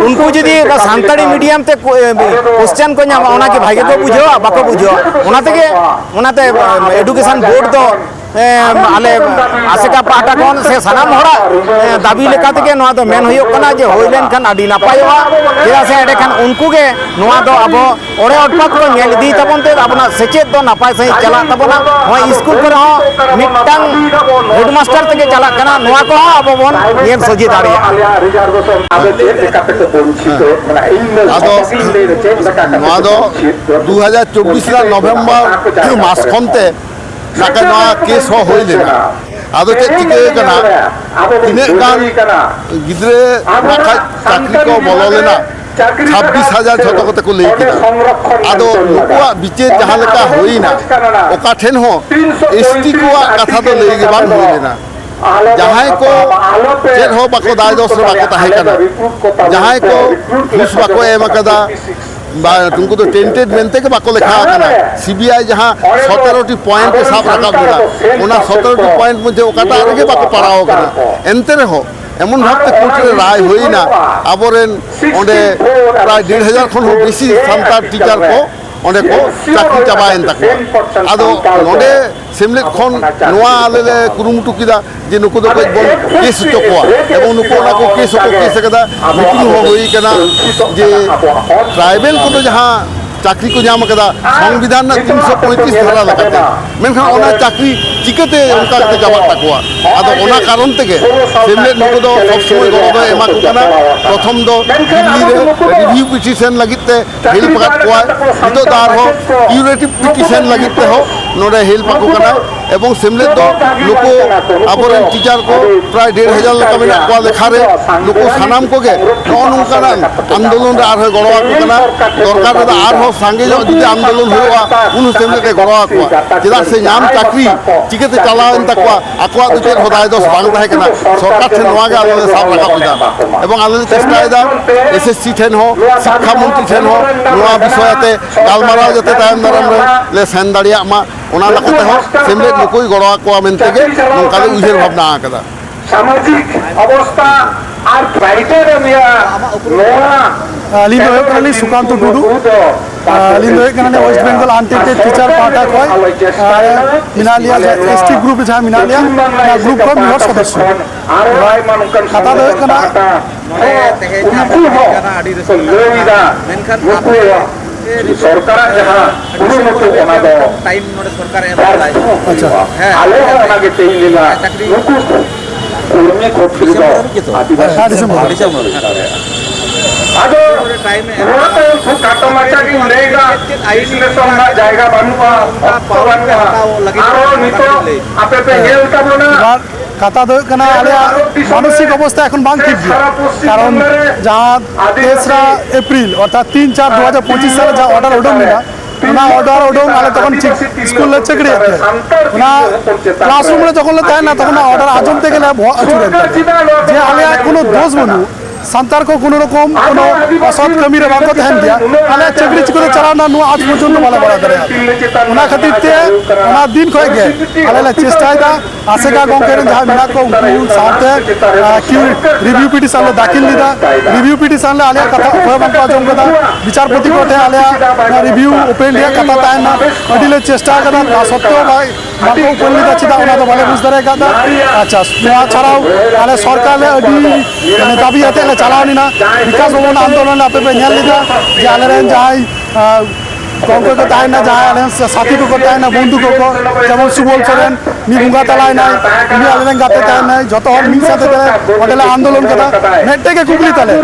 ᱩᱱᱠᱩ ᱡᱩᱫᱤ ᱚᱱᱟ ᱥᱟᱱᱛᱟᱲᱤ ᱢᱤᱰᱤᱭᱟᱢ ᱛᱮ ᱠᱚ, ᱮ, ᱠᱚᱥᱪᱟᱱ ᱠᱚ ᱧᱟᱢᱟ, ᱚᱱᱟ ᱠᱤ ᱵᱷᱟᱜᱮ ᱠᱚ ᱵᱩᱡᱷᱟᱹᱣᱟ? ᱵᱟᱠᱚ ᱵᱩᱡᱷᱟᱹᱣᱟ᱾ ᱚᱱᱟ ᱛᱮᱜᱮ, ᱚᱱᱟᱛᱮ, ᱮ, ᱮᱰᱩᱠᱮᱥᱚᱱ ᱵᱳᱨᱰ ᱫᱚ ᱮᱢ, ᱟᱞᱮ ᱟᱥᱮᱠᱟ ᱯᱟᱦᱴᱟ ᱠᱷᱚᱱ ᱥᱮ ᱥᱟᱱᱟᱢ ᱦᱚᱲᱟᱜ, ᱮ, ᱫᱟᱹᱵᱤ ᱞᱮᱠᱟ ᱛᱮᱜᱮ ᱱᱚᱣᱟ ᱫᱚ ᱢᱮᱱ ᱦᱩᱭᱩᱜ ᱠᱟᱱᱟ ᱡᱮ ᱦᱩᱭ ᱞᱮᱱᱠᱷᱟᱱ ᱟᱹᱰᱤ ᱱᱟᱯᱟᱭᱚᱜᱼᱟ᱾ ᱪᱮᱫᱟᱜ ᱥᱮ ᱮᱸᱰᱮᱠᱷᱟᱱ ᱩᱱᱠᱩ ᱜᱮ ᱱᱚᱣᱟ ᱫᱚ ᱟᱵᱚ ᱚᱲᱮ ᱚᱴᱯᱟᱛ ᱠᱚ ᱧᱮᱞ ᱤᱫᱤᱭ ᱛᱟᱵᱚᱱ ᱛᱮ ᱟᱵᱚᱱᱟᱜ ᱥᱮᱪᱮᱫ ᱫᱚ ᱱᱟᱯᱟᱭ ᱥᱟᱺᱦᱤᱡ ᱪᱟᱞᱟᱜ ᱛᱟᱵᱚᱱᱟ᱾ ᱱᱚᱜᱼᱚᱭ ᱥᱠᱩᱞ ᱠᱚᱨᱮ ᱦᱚᱸ ᱢᱤᱫᱴᱟᱝ ᱦᱮᱰᱢᱟᱥᱴᱟᱨ ᱛᱮᱜᱮ ᱪᱟᱞᱟᱜ ᱠᱟᱱᱟ, ᱱᱚᱣᱟ ᱠᱚᱦᱚᱸ ᱟᱵᱚ ᱵᱚᱱ ᱧᱮᱞ ᱥᱚᱡᱷᱮ ᱫᱟᱲᱮᱭᱟᱜᱼᱟ᱾ ᱟᱫᱚ ᱱᱚᱣᱟ ᱫᱚ ᱫᱩ ᱦᱟᱡᱟᱨ ᱪᱚᱵᱵᱤᱥ ᱨᱮᱱᱟᱜ ᱱᱚᱵᱷᱮᱢᱵᱚᱨ ᱢᱟᱥ ᱠᱷᱚᱱ ᱛᱮ ᱱᱟᱠᱷᱟᱡ ᱱᱚᱣᱟ ᱠᱮᱥ ᱦᱚᱸ ᱦᱩᱭ ᱞᱮᱱᱟ᱾ ᱟᱫᱚ ᱪᱮᱫ ᱪᱤᱠᱟᱹ ᱠᱟᱱᱟ, ᱛᱤᱱᱟᱹᱜ ᱜᱟᱱ ᱜᱤᱫᱽᱨᱟᱹ ᱱᱟᱠᱷᱟᱡ ᱪᱟᱹᱠᱨᱤ ᱠᱚ ᱵᱚᱞᱚ ᱞᱮᱱᱟ, ᱪᱷᱟᱵᱵᱤᱥ ᱦᱟᱡᱟᱨ ᱡᱷᱚᱛᱚ ᱠᱚᱛᱮ ᱠᱚ ᱞᱟᱹᱭ ᱠᱮᱫᱟ᱾ ᱟᱫᱚ ᱱᱩᱠᱩᱣᱟᱜ ᱵᱤᱪᱟᱹᱨ ᱡᱟᱦᱟᱸ ᱞᱮᱠᱟ ᱦᱩᱭᱱᱟ, ᱚᱠᱟ ᱴᱷᱮᱱ ᱦᱚᱸ ᱮᱥ ᱴᱤ ᱠᱚᱣᱟᱜ ᱠᱟᱛᱷᱟ ᱫᱚ ᱞᱟᱹᱭ ᱜᱮ ᱵᱟᱝ ᱦᱩᱭ ᱞᱮᱱᱟ᱾ ᱡᱟᱦᱟᱸᱭ ᱠᱚ ᱪᱮᱫ ᱦᱚᱸ ᱵᱟᱠᱚ ᱫᱟᱭ ᱫᱚᱥ ᱨᱮ ᱵᱟᱠᱚ ᱛᱟᱦᱮᱸ ᱠᱟᱱᱟ, ᱡᱟᱦᱟᱸᱭ ᱠᱚ ᱜᱷᱩᱥ ᱵᱟᱠᱚ ᱮᱢ ᱟᱠᱟᱫᱟ, ᱵᱟ, ᱩᱱᱠᱩ ᱫᱚ ᱴᱮᱱᱴᱮᱰ ᱢᱮᱱᱛᱮ ᱜᱮ ᱵᱟᱠᱚ ᱞᱮᱠᱷᱟ ᱟᱠᱟᱱᱟ᱾ ᱥᱤ ᱵᱤ ᱟᱭ ᱡᱟᱦᱟᱸ ᱥᱚᱛᱮᱨᱚ ᱴᱤ ᱯᱚᱭᱮᱱᱴ ᱮ ᱥᱟᱵ ᱨᱟᱠᱟᱵ ᱞᱮᱫᱟ, ᱚᱱᱟ ᱥᱚᱛᱮᱨᱚ ᱴᱤ ᱯᱚᱭᱮᱱᱴ ᱢᱚᱫᱽᱫᱷᱮ ᱚᱠᱟᱴᱟᱜ ᱨᱮᱜᱮ ᱵᱟᱠᱚ ᱯᱟᱲᱟᱣ ᱟᱠᱟᱱᱟ᱾ ᱮᱱᱛᱮ ᱨᱮᱦᱚᱸ ᱮᱢᱚᱱ ᱵᱷᱟᱵᱽᱛᱮ ᱠᱳᱨᱴ ᱨᱮ ᱨᱟᱭ ᱦᱩᱭᱱᱟ, ᱟᱵᱚᱨᱮᱱ ᱚᱸᱰᱮ ᱯᱨᱟᱭ ᱰᱮᱲ ᱦᱟᱡᱟᱨ ᱠᱷᱚᱱ ᱦᱚᱸ ᱵᱮᱥᱤ ᱥᱟᱱᱛᱟᱲ ᱴᱤᱪᱟᱨ ᱠᱚ ᱚᱸᱰᱮ ᱠᱚ ᱪᱟᱹᱠᱨᱤ ᱪᱟᱵᱟᱭᱮᱱ ᱛᱟᱠᱚᱣᱟ᱾ ᱟᱫᱚ ᱱᱚᱰᱮ ᱥᱮᱢᱞᱮᱫ ᱠᱷᱚᱱ ᱱᱚᱣᱟ ᱟᱞᱮ ᱞᱮ ᱠᱩᱨᱩᱢᱩᱴᱩ ᱠᱮᱫᱟ ᱡᱮ ᱱᱩᱠᱩ ᱫᱚ ᱠᱟᱹᱡ ᱵᱚᱱ ᱠᱮᱥ ᱦᱚᱪᱚ ᱠᱚᱣᱟ, ᱮᱵᱚᱝ ᱱᱩᱠᱩ ᱚᱱᱟ ᱠᱚ ᱠᱮᱥ ᱦᱚᱸᱠᱚ ᱠᱮᱥ ᱟᱠᱟᱫᱟ, ᱢᱤᱴᱤᱝ ᱦᱚᱸ ᱦᱩᱭ ᱟᱠᱟᱱᱟ ᱡᱮ ᱴᱨᱟᱭᱵᱮᱞ ᱠᱚᱫᱚ ᱡᱟᱦᱟᱸ ᱪᱟᱹᱠᱨᱤ ᱠᱚ ᱧᱟᱢ ᱟᱠᱟᱫᱟ ᱥᱚᱝᱵᱤᱫᱷᱟᱱ ᱨᱮᱱᱟᱜ ᱛᱤᱱᱥᱚ ᱯᱚᱸᱭᱛᱨᱤᱥ ᱫᱷᱟᱨᱟ ᱞᱮᱠᱟᱛᱮ, ᱢᱮᱱᱠᱷᱟᱱ ᱚᱱᱟ ᱪᱟᱹᱠᱨᱤ ᱪᱤᱠᱟᱹᱛᱮ ᱚᱱᱠᱟ ᱠᱟᱛᱮ ᱪᱟᱵᱟᱜ ᱛᱟᱠᱚᱣᱟ? ᱟᱫᱚ ᱚᱱᱟ ᱠᱟᱨᱚᱱ ᱛᱮᱜᱮ ᱥᱮᱢᱞᱮᱫ ᱱᱩᱠᱩ ᱫᱚ ᱥᱚᱵ ᱥᱚᱢᱚᱭ ᱜᱚᱲᱚ ᱫᱚᱭ ᱮᱢᱟ ᱠᱚ ᱠᱟᱱᱟ᱾ ᱯᱨᱚᱛᱷᱚᱢ ᱫᱚ ᱫᱤᱞᱞᱤ ᱨᱮ ᱨᱤᱵᱷᱤᱭᱩ ᱯᱤᱴᱤᱥᱚᱱ ᱞᱟᱹᱜᱤᱫ ᱛᱮ ᱯᱷᱟᱭᱤᱞ ᱟᱠᱟᱫ ᱠᱚᱣᱟᱭ, ᱱᱤᱛᱚᱜ ᱫᱚ ᱟᱨᱦᱚᱸ ᱠᱤᱭᱩᱨᱮᱴᱤᱵᱷ ᱯᱤᱴᱤᱥᱚᱱ ᱞᱟᱹᱜᱤᱫ ᱛᱮᱦᱚᱸ ᱱᱚᱰᱮ ᱦᱮᱞᱯ ᱟᱠᱚ ᱠᱟᱱᱟ᱾ ᱮᱵᱚᱝ ᱥᱮᱢᱞᱮᱫ ᱫᱚ ᱱᱩᱠᱩ ᱟᱵᱚᱨᱮᱱ ᱴᱤᱪᱟᱨ ᱠᱚ ᱯᱨᱟᱭ ᱰᱮᱲ ᱦᱟᱡᱟᱨ ᱞᱮᱠᱟ ᱢᱮᱱᱟᱜ ᱠᱚᱣᱟ ᱞᱮᱠᱷᱟ ᱨᱮ, ᱱᱩᱠᱩ ᱥᱟᱱᱟᱢ ᱠᱚᱜᱮ ᱱᱚᱜᱼᱚ ᱱᱚᱝᱠᱟᱱᱟᱜ ᱟᱱᱫᱳᱞᱚᱱ ᱨᱮ ᱟᱨᱦᱚᱸ ᱜᱚᱲᱚ ᱟᱠᱚ ᱠᱟᱱᱟ᱾ ᱫᱚᱨᱠᱟᱨ ᱨᱮᱫᱚ ᱟᱨᱦᱚᱸ ᱥᱟᱸᱜᱮ ᱧᱚᱜ ᱡᱩᱫᱤ ᱟᱱᱫᱳᱞᱚᱱ ᱦᱩᱭᱩᱜᱼᱟ, ᱩᱱ ᱦᱚᱸ ᱥᱮᱢᱞᱮᱫ ᱮ ᱜᱚᱲᱚ ᱟᱠᱚᱣᱟ᱾ ᱪᱮᱫᱟᱜ ᱥᱮ ᱧᱟᱢ ᱪᱟᱹᱠᱨᱤ ᱪᱤᱠᱟᱹᱛᱮ ᱪᱟᱞᱟᱣᱮᱱ ᱛᱟᱠᱚᱣᱟ, ᱟᱠᱚᱣᱟᱜ ᱫᱚ ᱪᱮᱫ ᱦᱚᱸ ᱫᱟᱭ ᱫᱚᱥ ᱵᱟᱝ ᱛᱟᱦᱮᱸ ᱠᱟᱱᱟ᱾ ᱥᱚᱨᱠᱟᱨ ᱴᱷᱮᱱ ᱱᱚᱣᱟ ᱜᱮ ᱟᱞᱮ ᱞᱮ ᱥᱟᱵ ᱨᱟᱠᱟᱵ ᱮᱫᱟ᱾ ᱮᱵᱚᱝ ᱟᱞᱮ ᱞᱮ ᱪᱮᱥᱴᱟᱭᱮᱫᱟ ᱮᱥ ᱮᱥ ᱥᱤ ᱴᱷᱮᱱ ᱦᱚᱸ, ᱥᱤᱠᱠᱷᱟ ᱢᱚᱱᱛᱨᱤ ᱴᱷᱮᱱ ᱦᱚᱸ ᱱᱚᱣᱟ ᱵᱤᱥᱚᱭ ᱟᱛᱮ ᱜᱟᱞᱢᱟᱨᱟᱣ ᱡᱟᱛᱮ ᱛᱟᱭᱚᱢ ᱫᱟᱨᱟᱢ ᱨᱮ ᱞᱮ ᱥᱮᱱ ᱫᱟᱲᱮᱭᱟᱜ ᱢᱟ, ᱚᱱᱟ ᱞᱮᱠᱟᱛᱮ ᱦᱚᱸ ᱥᱮᱢᱞᱮᱫ ᱱᱩᱠᱩᱭ ᱜᱚᱲᱚ ᱟᱠᱚᱣᱟ ᱢᱮᱱᱛᱮ ᱜᱮ ᱱᱚᱝᱠᱟ ᱞᱮ ᱩᱭᱦᱟᱹᱨ ᱵᱷᱟᱵᱽᱱᱟ ᱟᱠᱟᱫᱟ᱾ ᱥᱟᱢᱟᱡᱤᱠ ᱚᱵᱚᱥᱛᱟ ᱟᱨ ᱠᱨᱟᱭᱴᱮᱨᱤᱭᱟ ᱱᱚᱣᱟ ᱟᱹᱞᱤᱧ ᱫᱚ ᱦᱩᱭᱩᱜ ᱠᱟᱱᱟᱞᱤᱧ ᱥᱩᱠᱟᱱᱛᱚ ᱴᱩᱰᱩ᱾ ᱟᱹᱞᱤᱧ ᱫᱚ ᱦᱩᱭᱩᱜ ᱠᱟᱱᱟᱞᱤᱧ ᱳᱭᱮᱥᱴ ᱵᱮᱝᱜᱚᱞ ᱟᱱᱴᱮᱠᱴᱮᱰ ᱴᱤᱪᱟᱨ ᱯᱟᱦᱴᱟ ᱠᱷᱚᱱ᱾ ᱟᱨ ᱢᱮᱱᱟᱜ ᱞᱮᱭᱟ ᱡᱮ ᱮᱥ ᱴᱤ ᱜᱨᱩᱯ ᱨᱮ ᱡᱟᱦᱟᱸ ᱢᱮᱱᱟᱜ ᱞᱮᱭᱟ, ᱚᱱᱟ ᱜᱨᱩᱯ ᱠᱷᱚᱱ ᱢᱤᱫ ᱦᱚᱲ ᱥᱚᱫᱚᱥᱥᱚ᱾ ᱠᱟᱛᱷᱟ ᱫᱚ ᱦᱩᱭᱩᱜ ᱠᱟᱱᱟ, ᱱᱚᱰᱮ ᱛᱮᱦᱮᱧ ᱟᱵᱚ ᱩᱱᱠᱩ ᱦᱚᱸ ᱠᱚ ᱞᱟᱹᱭ ᱮᱫᱟ, ᱢᱮᱱᱠᱷᱟᱱ ᱱᱩᱠᱩ ᱥᱚᱨᱠᱟᱨᱟᱜ ᱡᱟᱦᱟᱸ ᱠᱩᱨᱩᱢᱩᱴᱩ, ᱚᱱᱟ ᱫᱚ ᱴᱟᱭᱤᱢ ᱱᱚᱰᱮ ᱥᱚᱨᱠᱟᱨ ᱮᱢ ᱟᱪᱪᱷᱟ᱾ ᱠᱟᱫᱟᱭ᱾ ᱦᱮᱸ, ᱟᱞᱮ ᱦᱚᱸ ᱚᱱᱟ ᱜᱮ ᱛᱮᱦᱮᱧ ᱞᱮᱱᱟ᱾ ᱪᱟᱹᱠᱨᱤ ᱱᱩᱠᱩ ᱠᱚᱨᱢᱤ ᱠᱷᱚᱛᱨᱤ ᱫᱚ ᱰᱤᱥᱮᱢᱵᱚᱨ ᱦᱟᱹᱵᱤᱡ ᱜᱮᱛᱚ? ᱟᱹᱫᱤᱵᱟᱹᱥᱤ ᱦᱮᱸ, ᱰᱤᱥᱮᱢᱵᱚᱨ᱾ ᱟᱹᱰᱤ ᱪᱟᱵᱟ ᱢᱟᱱᱮ᱾ ᱟᱫᱚ ᱱᱚᱣᱟ ᱫᱚ ᱠᱷᱩᱵ ᱠᱷᱟᱴᱚ ᱢᱟᱪᱷᱟ ᱜᱤᱧ ᱞᱟᱹᱭᱫᱟ, ᱵᱤᱥᱞᱮᱥᱚᱱ ᱨᱮᱱᱟᱜ ᱡᱟᱭᱜᱟ ᱵᱟᱹᱱᱩᱜᱼᱟ, ᱚᱠᱛᱚ ᱵᱟᱹᱱᱩᱜᱼᱟ᱾ ᱟᱨᱦᱚᱸ ᱱᱤᱛᱚᱜ ᱟᱯᱮ ᱯᱮ ᱧᱮᱞ ᱛᱟᱵᱚᱱᱟ᱾ ᱮᱵᱟᱨ ᱠᱟᱛᱷᱟ ᱫᱚ ᱦᱩᱭᱩᱜ ᱠᱟᱱᱟ, ᱟᱞᱮᱭᱟᱜ ᱢᱟᱱᱚᱥᱤᱠ ᱚᱵᱚᱥᱛᱷᱟ ᱮᱠᱷᱚᱱ ᱵᱟᱝ ᱴᱷᱤᱠ ᱜᱮᱭᱟ᱾ ᱠᱟᱨᱚᱱ ᱡᱟᱦᱟᱸ ᱛᱮᱥᱨᱟ ᱮᱯᱨᱤᱞ, ᱚᱨᱛᱷᱟᱛ ᱛᱤᱱ ᱪᱟᱨ ᱫᱩ ᱦᱟᱡᱟᱨ ᱯᱚᱸᱪᱤᱥ ᱥᱟᱞ ᱨᱮ ᱡᱟᱦᱟᱸ ᱚᱨᱰᱟᱨ ᱩᱰᱩᱝ ᱞᱮᱱᱟ, ᱚᱱᱟ ᱚᱨᱰᱟᱨ ᱩᱰᱩᱝ ᱟᱞᱮ ᱛᱚᱠᱷᱚᱱ ᱴᱷᱤᱠ ᱥᱠᱩᱞ ᱞᱮ ᱪᱟᱹᱠᱨᱤᱭᱮᱫ ᱛᱟᱦᱮᱸᱫ᱾ ᱚᱱᱟ ᱠᱞᱟᱥᱨᱩᱢ ᱨᱮ ᱡᱚᱠᱷᱚᱱ ᱞᱮ ᱛᱟᱦᱮᱱᱟ, ᱛᱚᱠᱷᱚᱱ ᱚᱱᱟ ᱚᱨᱰᱟᱨ ᱟᱸᱡᱚᱢ ᱛᱮᱜᱮ ᱞᱮ ᱵᱚᱦᱚᱜ ᱟᱹᱪᱩᱨᱮᱱ ᱛᱟᱞᱮᱭᱟ ᱡᱮ ᱟᱞᱮᱭᱟᱜ ᱠᱳᱱᱳ ᱫᱳᱥ ᱵᱟᱹᱱᱩᱜ᱾ ᱥᱟᱱᱛᱟᱲ ᱠᱚ ᱠᱳᱱᱳ ᱨᱚᱠᱚᱢ ᱠᱳᱱᱳ ᱚᱥᱚᱛ ᱠᱟᱹᱢᱤ ᱨᱮ ᱵᱟᱠᱚ ᱛᱟᱦᱮᱱ ᱜᱮᱭᱟ᱾ ᱟᱞᱮᱭᱟᱜ ᱪᱟᱹᱠᱨᱤ ᱪᱤᱠᱟᱹᱛᱮ ᱪᱟᱞᱟᱣᱱᱟ, ᱱᱚᱣᱟ ᱟᱡ ᱯᱚᱨᱡᱚᱱᱛᱚ ᱵᱟᱞᱮ ᱵᱟᱲᱟᱭ ᱫᱟᱲᱮᱭᱟᱜᱼᱟ᱾ ᱚᱱᱟ ᱠᱷᱟᱹᱛᱤᱨ ᱛᱮ ᱚᱱᱟ ᱫᱤᱱ ᱠᱷᱚᱱ ᱜᱮ ᱟᱞᱮ ᱞᱮ ᱪᱮᱥᱴᱟᱭᱮᱫᱟ, ᱟᱥᱮᱠᱟ ᱜᱚᱢᱠᱮ ᱨᱮᱱ ᱡᱟᱦᱟᱸᱭ ᱢᱮᱱᱟᱜ ᱠᱚ, ᱩᱱᱠᱩ ᱥᱟᱶᱛᱮ, ᱟᱸ, ᱠᱤ ᱨᱤᱵᱷᱤᱭᱩ ᱯᱤᱴᱤᱥᱚᱱ ᱞᱮ ᱫᱟᱹᱠᱷᱤᱞ ᱞᱮᱫᱟ᱾ ᱨᱤᱵᱷᱤᱭᱩ ᱯᱤᱴᱤᱥᱚᱱ ᱞᱮ ᱟᱞᱮᱭᱟᱜ ᱠᱟᱛᱷᱟ ᱚᱠᱚᱭ ᱦᱚᱸ ᱵᱟᱝᱠᱚ ᱟᱸᱡᱚᱢ ᱠᱟᱫᱟ᱾ ᱵᱤᱪᱟᱨᱯᱚᱛᱤ ᱠᱚ ᱴᱷᱮᱱ ᱟᱞᱮᱭᱟᱜ ᱱᱚᱣᱟ ᱨᱤᱵᱷᱤᱭᱩ ᱳᱯᱮᱱ ᱨᱮᱭᱟᱜ ᱠᱟᱛᱷᱟ ᱛᱟᱦᱮᱱᱟ᱾ ᱟᱹᱰᱤ ᱞᱮ ᱪᱮᱥᱴᱟ ᱠᱟᱫᱟ, ᱛᱟ ᱥᱚᱛᱛᱮᱣ ᱵᱟᱭ ᱵᱟᱝᱠᱚ ᱩᱯᱟᱹᱞ ᱞᱮᱫᱟ, ᱪᱮᱫᱟᱜ ᱚᱱᱟ ᱫᱚ ᱵᱟᱞᱮ ᱵᱩᱡᱽ ᱫᱟᱲᱮ ᱠᱟᱫᱟ᱾ ᱟᱪᱪᱷᱟ, ᱱᱚᱣᱟ ᱪᱷᱟᱲᱟᱣ ᱟᱞᱮ ᱥᱚᱨᱠᱟᱨ ᱞᱮ ᱟᱹᱰᱤ, ᱢᱟᱱᱮ, ᱫᱟᱹᱵᱤ ᱟᱛᱮ ᱞᱮ ᱪᱟᱞᱟᱣ ᱞᱮᱱᱟ᱾ ᱵᱤᱠᱟᱥ ᱵᱷᱚᱵᱚᱱ ᱟᱱᱫᱳᱞᱚᱱ ᱨᱮ ᱟᱯᱮ ᱯᱮ ᱧᱮᱞ ᱞᱮᱫᱟ ᱡᱮ ᱟᱞᱮᱨᱮᱱ ᱡᱟᱦᱟᱸᱭ, ᱟᱸ, ᱠᱚ ᱚᱠᱚᱭ ᱠᱚ ᱛᱟᱦᱮᱱᱟ, ᱡᱟᱦᱟᱸᱭ ᱟᱞᱮ ᱨᱮᱱ ᱥᱟ-, ᱥᱟᱛᱷᱤ ᱠᱚᱠᱚ ᱛᱟᱦᱮᱱᱟ, ᱵᱚᱱᱫᱷᱩ ᱠᱚᱠᱚ, ᱡᱮᱢᱚᱱ ᱥᱩᱵᱚᱞ ᱥᱚᱨᱮᱱ, ᱩᱱᱤ ᱵᱚᱸᱜᱟ ᱛᱟᱞᱟᱭᱮᱱᱟᱭ, ᱩᱱᱤ ᱟᱞᱮ ᱨᱮᱱ ᱜᱟᱛᱮ ᱛᱟᱦᱮᱱᱟᱭ, ᱡᱚᱛᱚ ᱦᱚᱲ ᱢᱤᱫ ᱥᱟᱶᱛᱮ ᱛᱮᱞᱮ ᱚᱸᱰᱮ ᱞᱮ ᱟᱱᱫᱳᱞᱚᱱ ᱠᱮᱫᱟ᱾ ᱢᱤᱫᱴᱮᱡ ᱜᱮ ᱠᱩᱠᱞᱤ ᱛᱟᱞᱮ,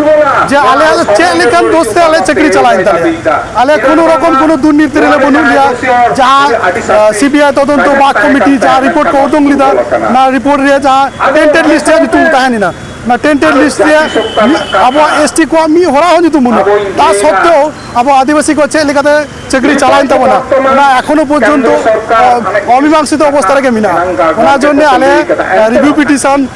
ᱡᱮ ᱟᱞᱮᱭᱟᱜ ᱫᱚ ᱪᱮᱫ ᱞᱮᱠᱟᱱ ᱫᱳᱥ ᱛᱮ ᱟᱞᱮ ᱪᱟᱹᱠᱨᱤ ᱪᱟᱞᱟᱣᱮᱱ ᱛᱟᱞᱮᱭᱟ? ᱟᱞᱮ ᱠᱳᱱᱳ ᱨᱚᱠᱚᱢ ᱠᱳᱱᱳ ᱫᱩᱨᱱᱤᱛᱤ ᱨᱮᱞᱮ ᱵᱟᱹᱱᱩᱜ ᱞᱮᱭᱟ᱾ ᱡᱟᱦᱟᱸ, ᱟᱸ, ᱥᱤ ᱵᱤ ᱟᱭ ᱛᱚᱫᱚᱱᱛᱚ ᱵᱟᱠ ᱠᱚᱢᱤᱴᱤ ᱡᱟᱦᱟᱸ ᱨᱤᱯᱳᱨᱴ ᱠᱚ ᱩᱰᱩᱝ ᱞᱮᱫᱟ, ᱚᱱᱟ ᱨᱤᱯᱳᱨᱴ ᱨᱮ ᱡᱟᱦᱟᱸ ᱴᱮᱱᱴᱮᱰ ᱞᱤᱥᱴ ᱨᱮᱭᱟᱜ ᱧᱩᱛᱩᱢ ᱛᱟᱦᱮᱸ ᱞᱮᱱᱟ, ᱚᱱᱟ ᱴᱮᱱᱴᱮᱰ ᱞᱤᱥᱴ ᱨᱮᱭᱟᱜ ᱢᱤᱫ, ᱟᱵᱚᱣᱟᱜ ᱮᱥ ᱴᱤ ᱠᱚᱣᱟᱜ ᱢᱤᱫ ᱦᱚᱲᱟᱜ ᱦᱚᱸ ᱧᱩᱛᱩᱢ ᱵᱟᱹᱱᱩᱜᱼᱟ᱾ ᱛᱟ ᱥᱚᱛᱛᱮᱣ ᱟᱵᱚ ᱟᱹᱫᱤᱵᱟᱹᱥᱤ ᱠᱚ ᱪᱮᱫ ᱞᱮᱠᱟᱛᱮ ᱪᱟᱹᱠᱨᱤ ᱪᱟᱞᱟᱣᱮᱱ ᱛᱟᱵᱚᱱᱟ, ᱚᱱᱟ ᱮᱠᱷᱚᱱᱳ ᱯᱚᱨᱡᱚᱱᱛᱚ, ᱚ, ᱚᱢᱤᱢᱟᱝᱥᱤᱛᱚ ᱚᱵᱚᱥᱛᱟ ᱨᱮᱜᱮ ᱢᱮᱱᱟᱜᱼᱟ᱾ ᱚᱱᱟ ᱡᱚᱱᱱᱮ ᱟᱞᱮ, ᱮ, ᱨᱤᱵᱷᱤᱭᱩ ᱯᱤᱴᱤᱥᱚᱱ,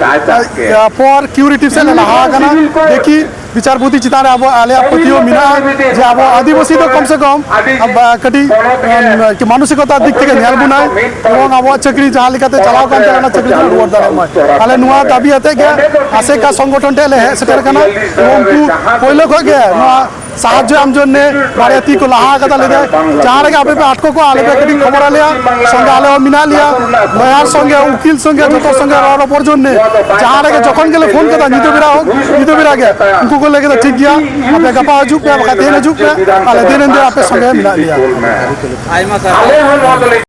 ᱮ, ᱯᱚᱨ ᱠᱤᱭᱩᱨᱮᱴᱤᱵᱷ ᱥᱮᱫ ᱞᱮ ᱞᱟᱦᱟ ᱟᱠᱟᱱᱟ᱾ ᱫᱮᱠᱷᱤ, ᱵᱤᱪᱟᱨᱯᱚᱛᱤ ᱪᱮᱛᱟᱱ ᱨᱮ ᱟᱵᱚ, ᱟᱞᱮᱭᱟᱜ ᱯᱟᱹᱛᱭᱟᱹᱣ ᱢᱮᱱᱟᱜᱼᱟ ᱡᱮ ᱟᱵᱚ ᱟᱹᱫᱤᱵᱟᱹᱥᱤ ᱫᱚ ᱠᱚᱢ ᱥᱮ ᱠᱚᱢ ᱟᱵ-, ᱠᱟᱹᱴᱤᱡ, ᱮᱢ, ᱢᱟᱱᱚᱥᱤᱠᱚᱛᱟ ᱫᱤᱠ ᱛᱷᱮᱠᱮ ᱧᱮᱞ ᱵᱚᱱᱟᱭ ᱮᱵᱚᱝ ᱟᱵᱚᱣᱟᱜ ᱪᱟᱹᱠᱨᱤ ᱡᱟᱦᱟᱸ ᱞᱮᱠᱟᱛᱮ ᱪᱟᱞᱟᱣ ᱠᱟᱱ ᱛᱟᱦᱮᱸ, ᱚᱱᱟ ᱪᱟᱹᱠᱨᱤ ᱡᱮᱱᱚ ᱨᱩᱣᱟᱹᱲ ᱫᱟᱲᱮᱭᱟᱜ ᱢᱟᱭ᱾ ᱟᱞᱮ ᱱᱚᱣᱟ ᱫᱟᱹᱵᱤ ᱟᱛᱮᱫ ᱜᱮ ᱟᱥᱮᱠᱟ ᱥᱚᱝᱜᱚᱴᱷᱚᱱ ᱴᱷᱮᱱ ᱞᱮ ᱦᱮᱡ ᱥᱮᱴᱮᱨ ᱟᱠᱟᱱᱟ ᱮᱵᱚᱝ ᱩᱱᱠᱩ ᱯᱳᱭᱞᱳ ᱠᱷᱚᱱ ᱜᱮ ᱱᱚᱣᱟ ᱥᱟᱦᱟᱡᱽᱡᱚ ᱮᱢ ᱡᱚᱱᱱᱮ ᱵᱟᱨᱭᱟ ᱛᱤ ᱠᱚ ᱞᱟᱦᱟ ᱟᱠᱟᱫᱟ, ᱞᱟᱹᱭᱫᱟᱭ, "ᱡᱟᱦᱟᱸ ᱨᱮᱜᱮ ᱟᱯᱮ ᱯᱮ ᱟᱴᱠᱚ ᱠᱚᱜᱼᱟ, ᱟᱞᱮ ᱯᱮ ᱠᱟᱹᱴᱤᱡ ᱠᱷᱚᱵᱚᱨ ᱟᱞᱮᱭᱟ, ᱥᱚᱸᱜᱮ ᱟᱞᱮ ᱦᱚᱸ ᱢᱮᱱᱟᱜ ᱞᱮᱭᱟ, ᱞᱚᱭᱟᱨ ᱥᱚᱸᱜᱮ, ᱩᱠᱤᱞ ᱥᱚᱸᱜᱮ, ᱡᱚᱛᱚ ᱥᱚᱸᱜᱮ ᱨᱚᱲ ᱨᱚᱯᱚᱲ ᱡᱚᱱᱱᱮ ᱡᱟᱦᱟᱸ ᱨᱮᱜᱮ ᱡᱚᱠᱷᱚᱱ ᱜᱮᱞᱮ ᱯᱷᱳᱱ ᱠᱟᱫᱟ, ᱧᱤᱫᱟᱹ ᱵᱮᱲᱟ ᱦᱳᱠ, ᱧᱤᱫᱟᱹ ᱵᱮᱲᱟ ᱜᱮ ᱩᱱᱠᱩ ᱠᱚ ᱞᱟᱹᱭ ᱠᱮᱫᱟ, 'ᱴᱷᱤᱠ ᱜᱮᱭᱟ, ᱟᱯᱮ ᱜᱟᱯᱟ ᱦᱤᱡᱩᱜ ᱯᱮ, ᱵᱟᱠᱷᱟᱡ ᱛᱮᱦᱮᱧ ᱦᱤᱡᱩᱜ ᱯᱮ, ᱟᱞᱮ ᱫᱤᱱᱟᱹᱢ ᱫᱤᱱ ᱟᱯᱮ ᱥᱚᱸᱜᱮ ᱢᱮᱱᱟᱜ ᱞᱮᱭᱟ.'" ᱟᱭᱢᱟ ᱥᱟᱨᱦᱟᱣ᱾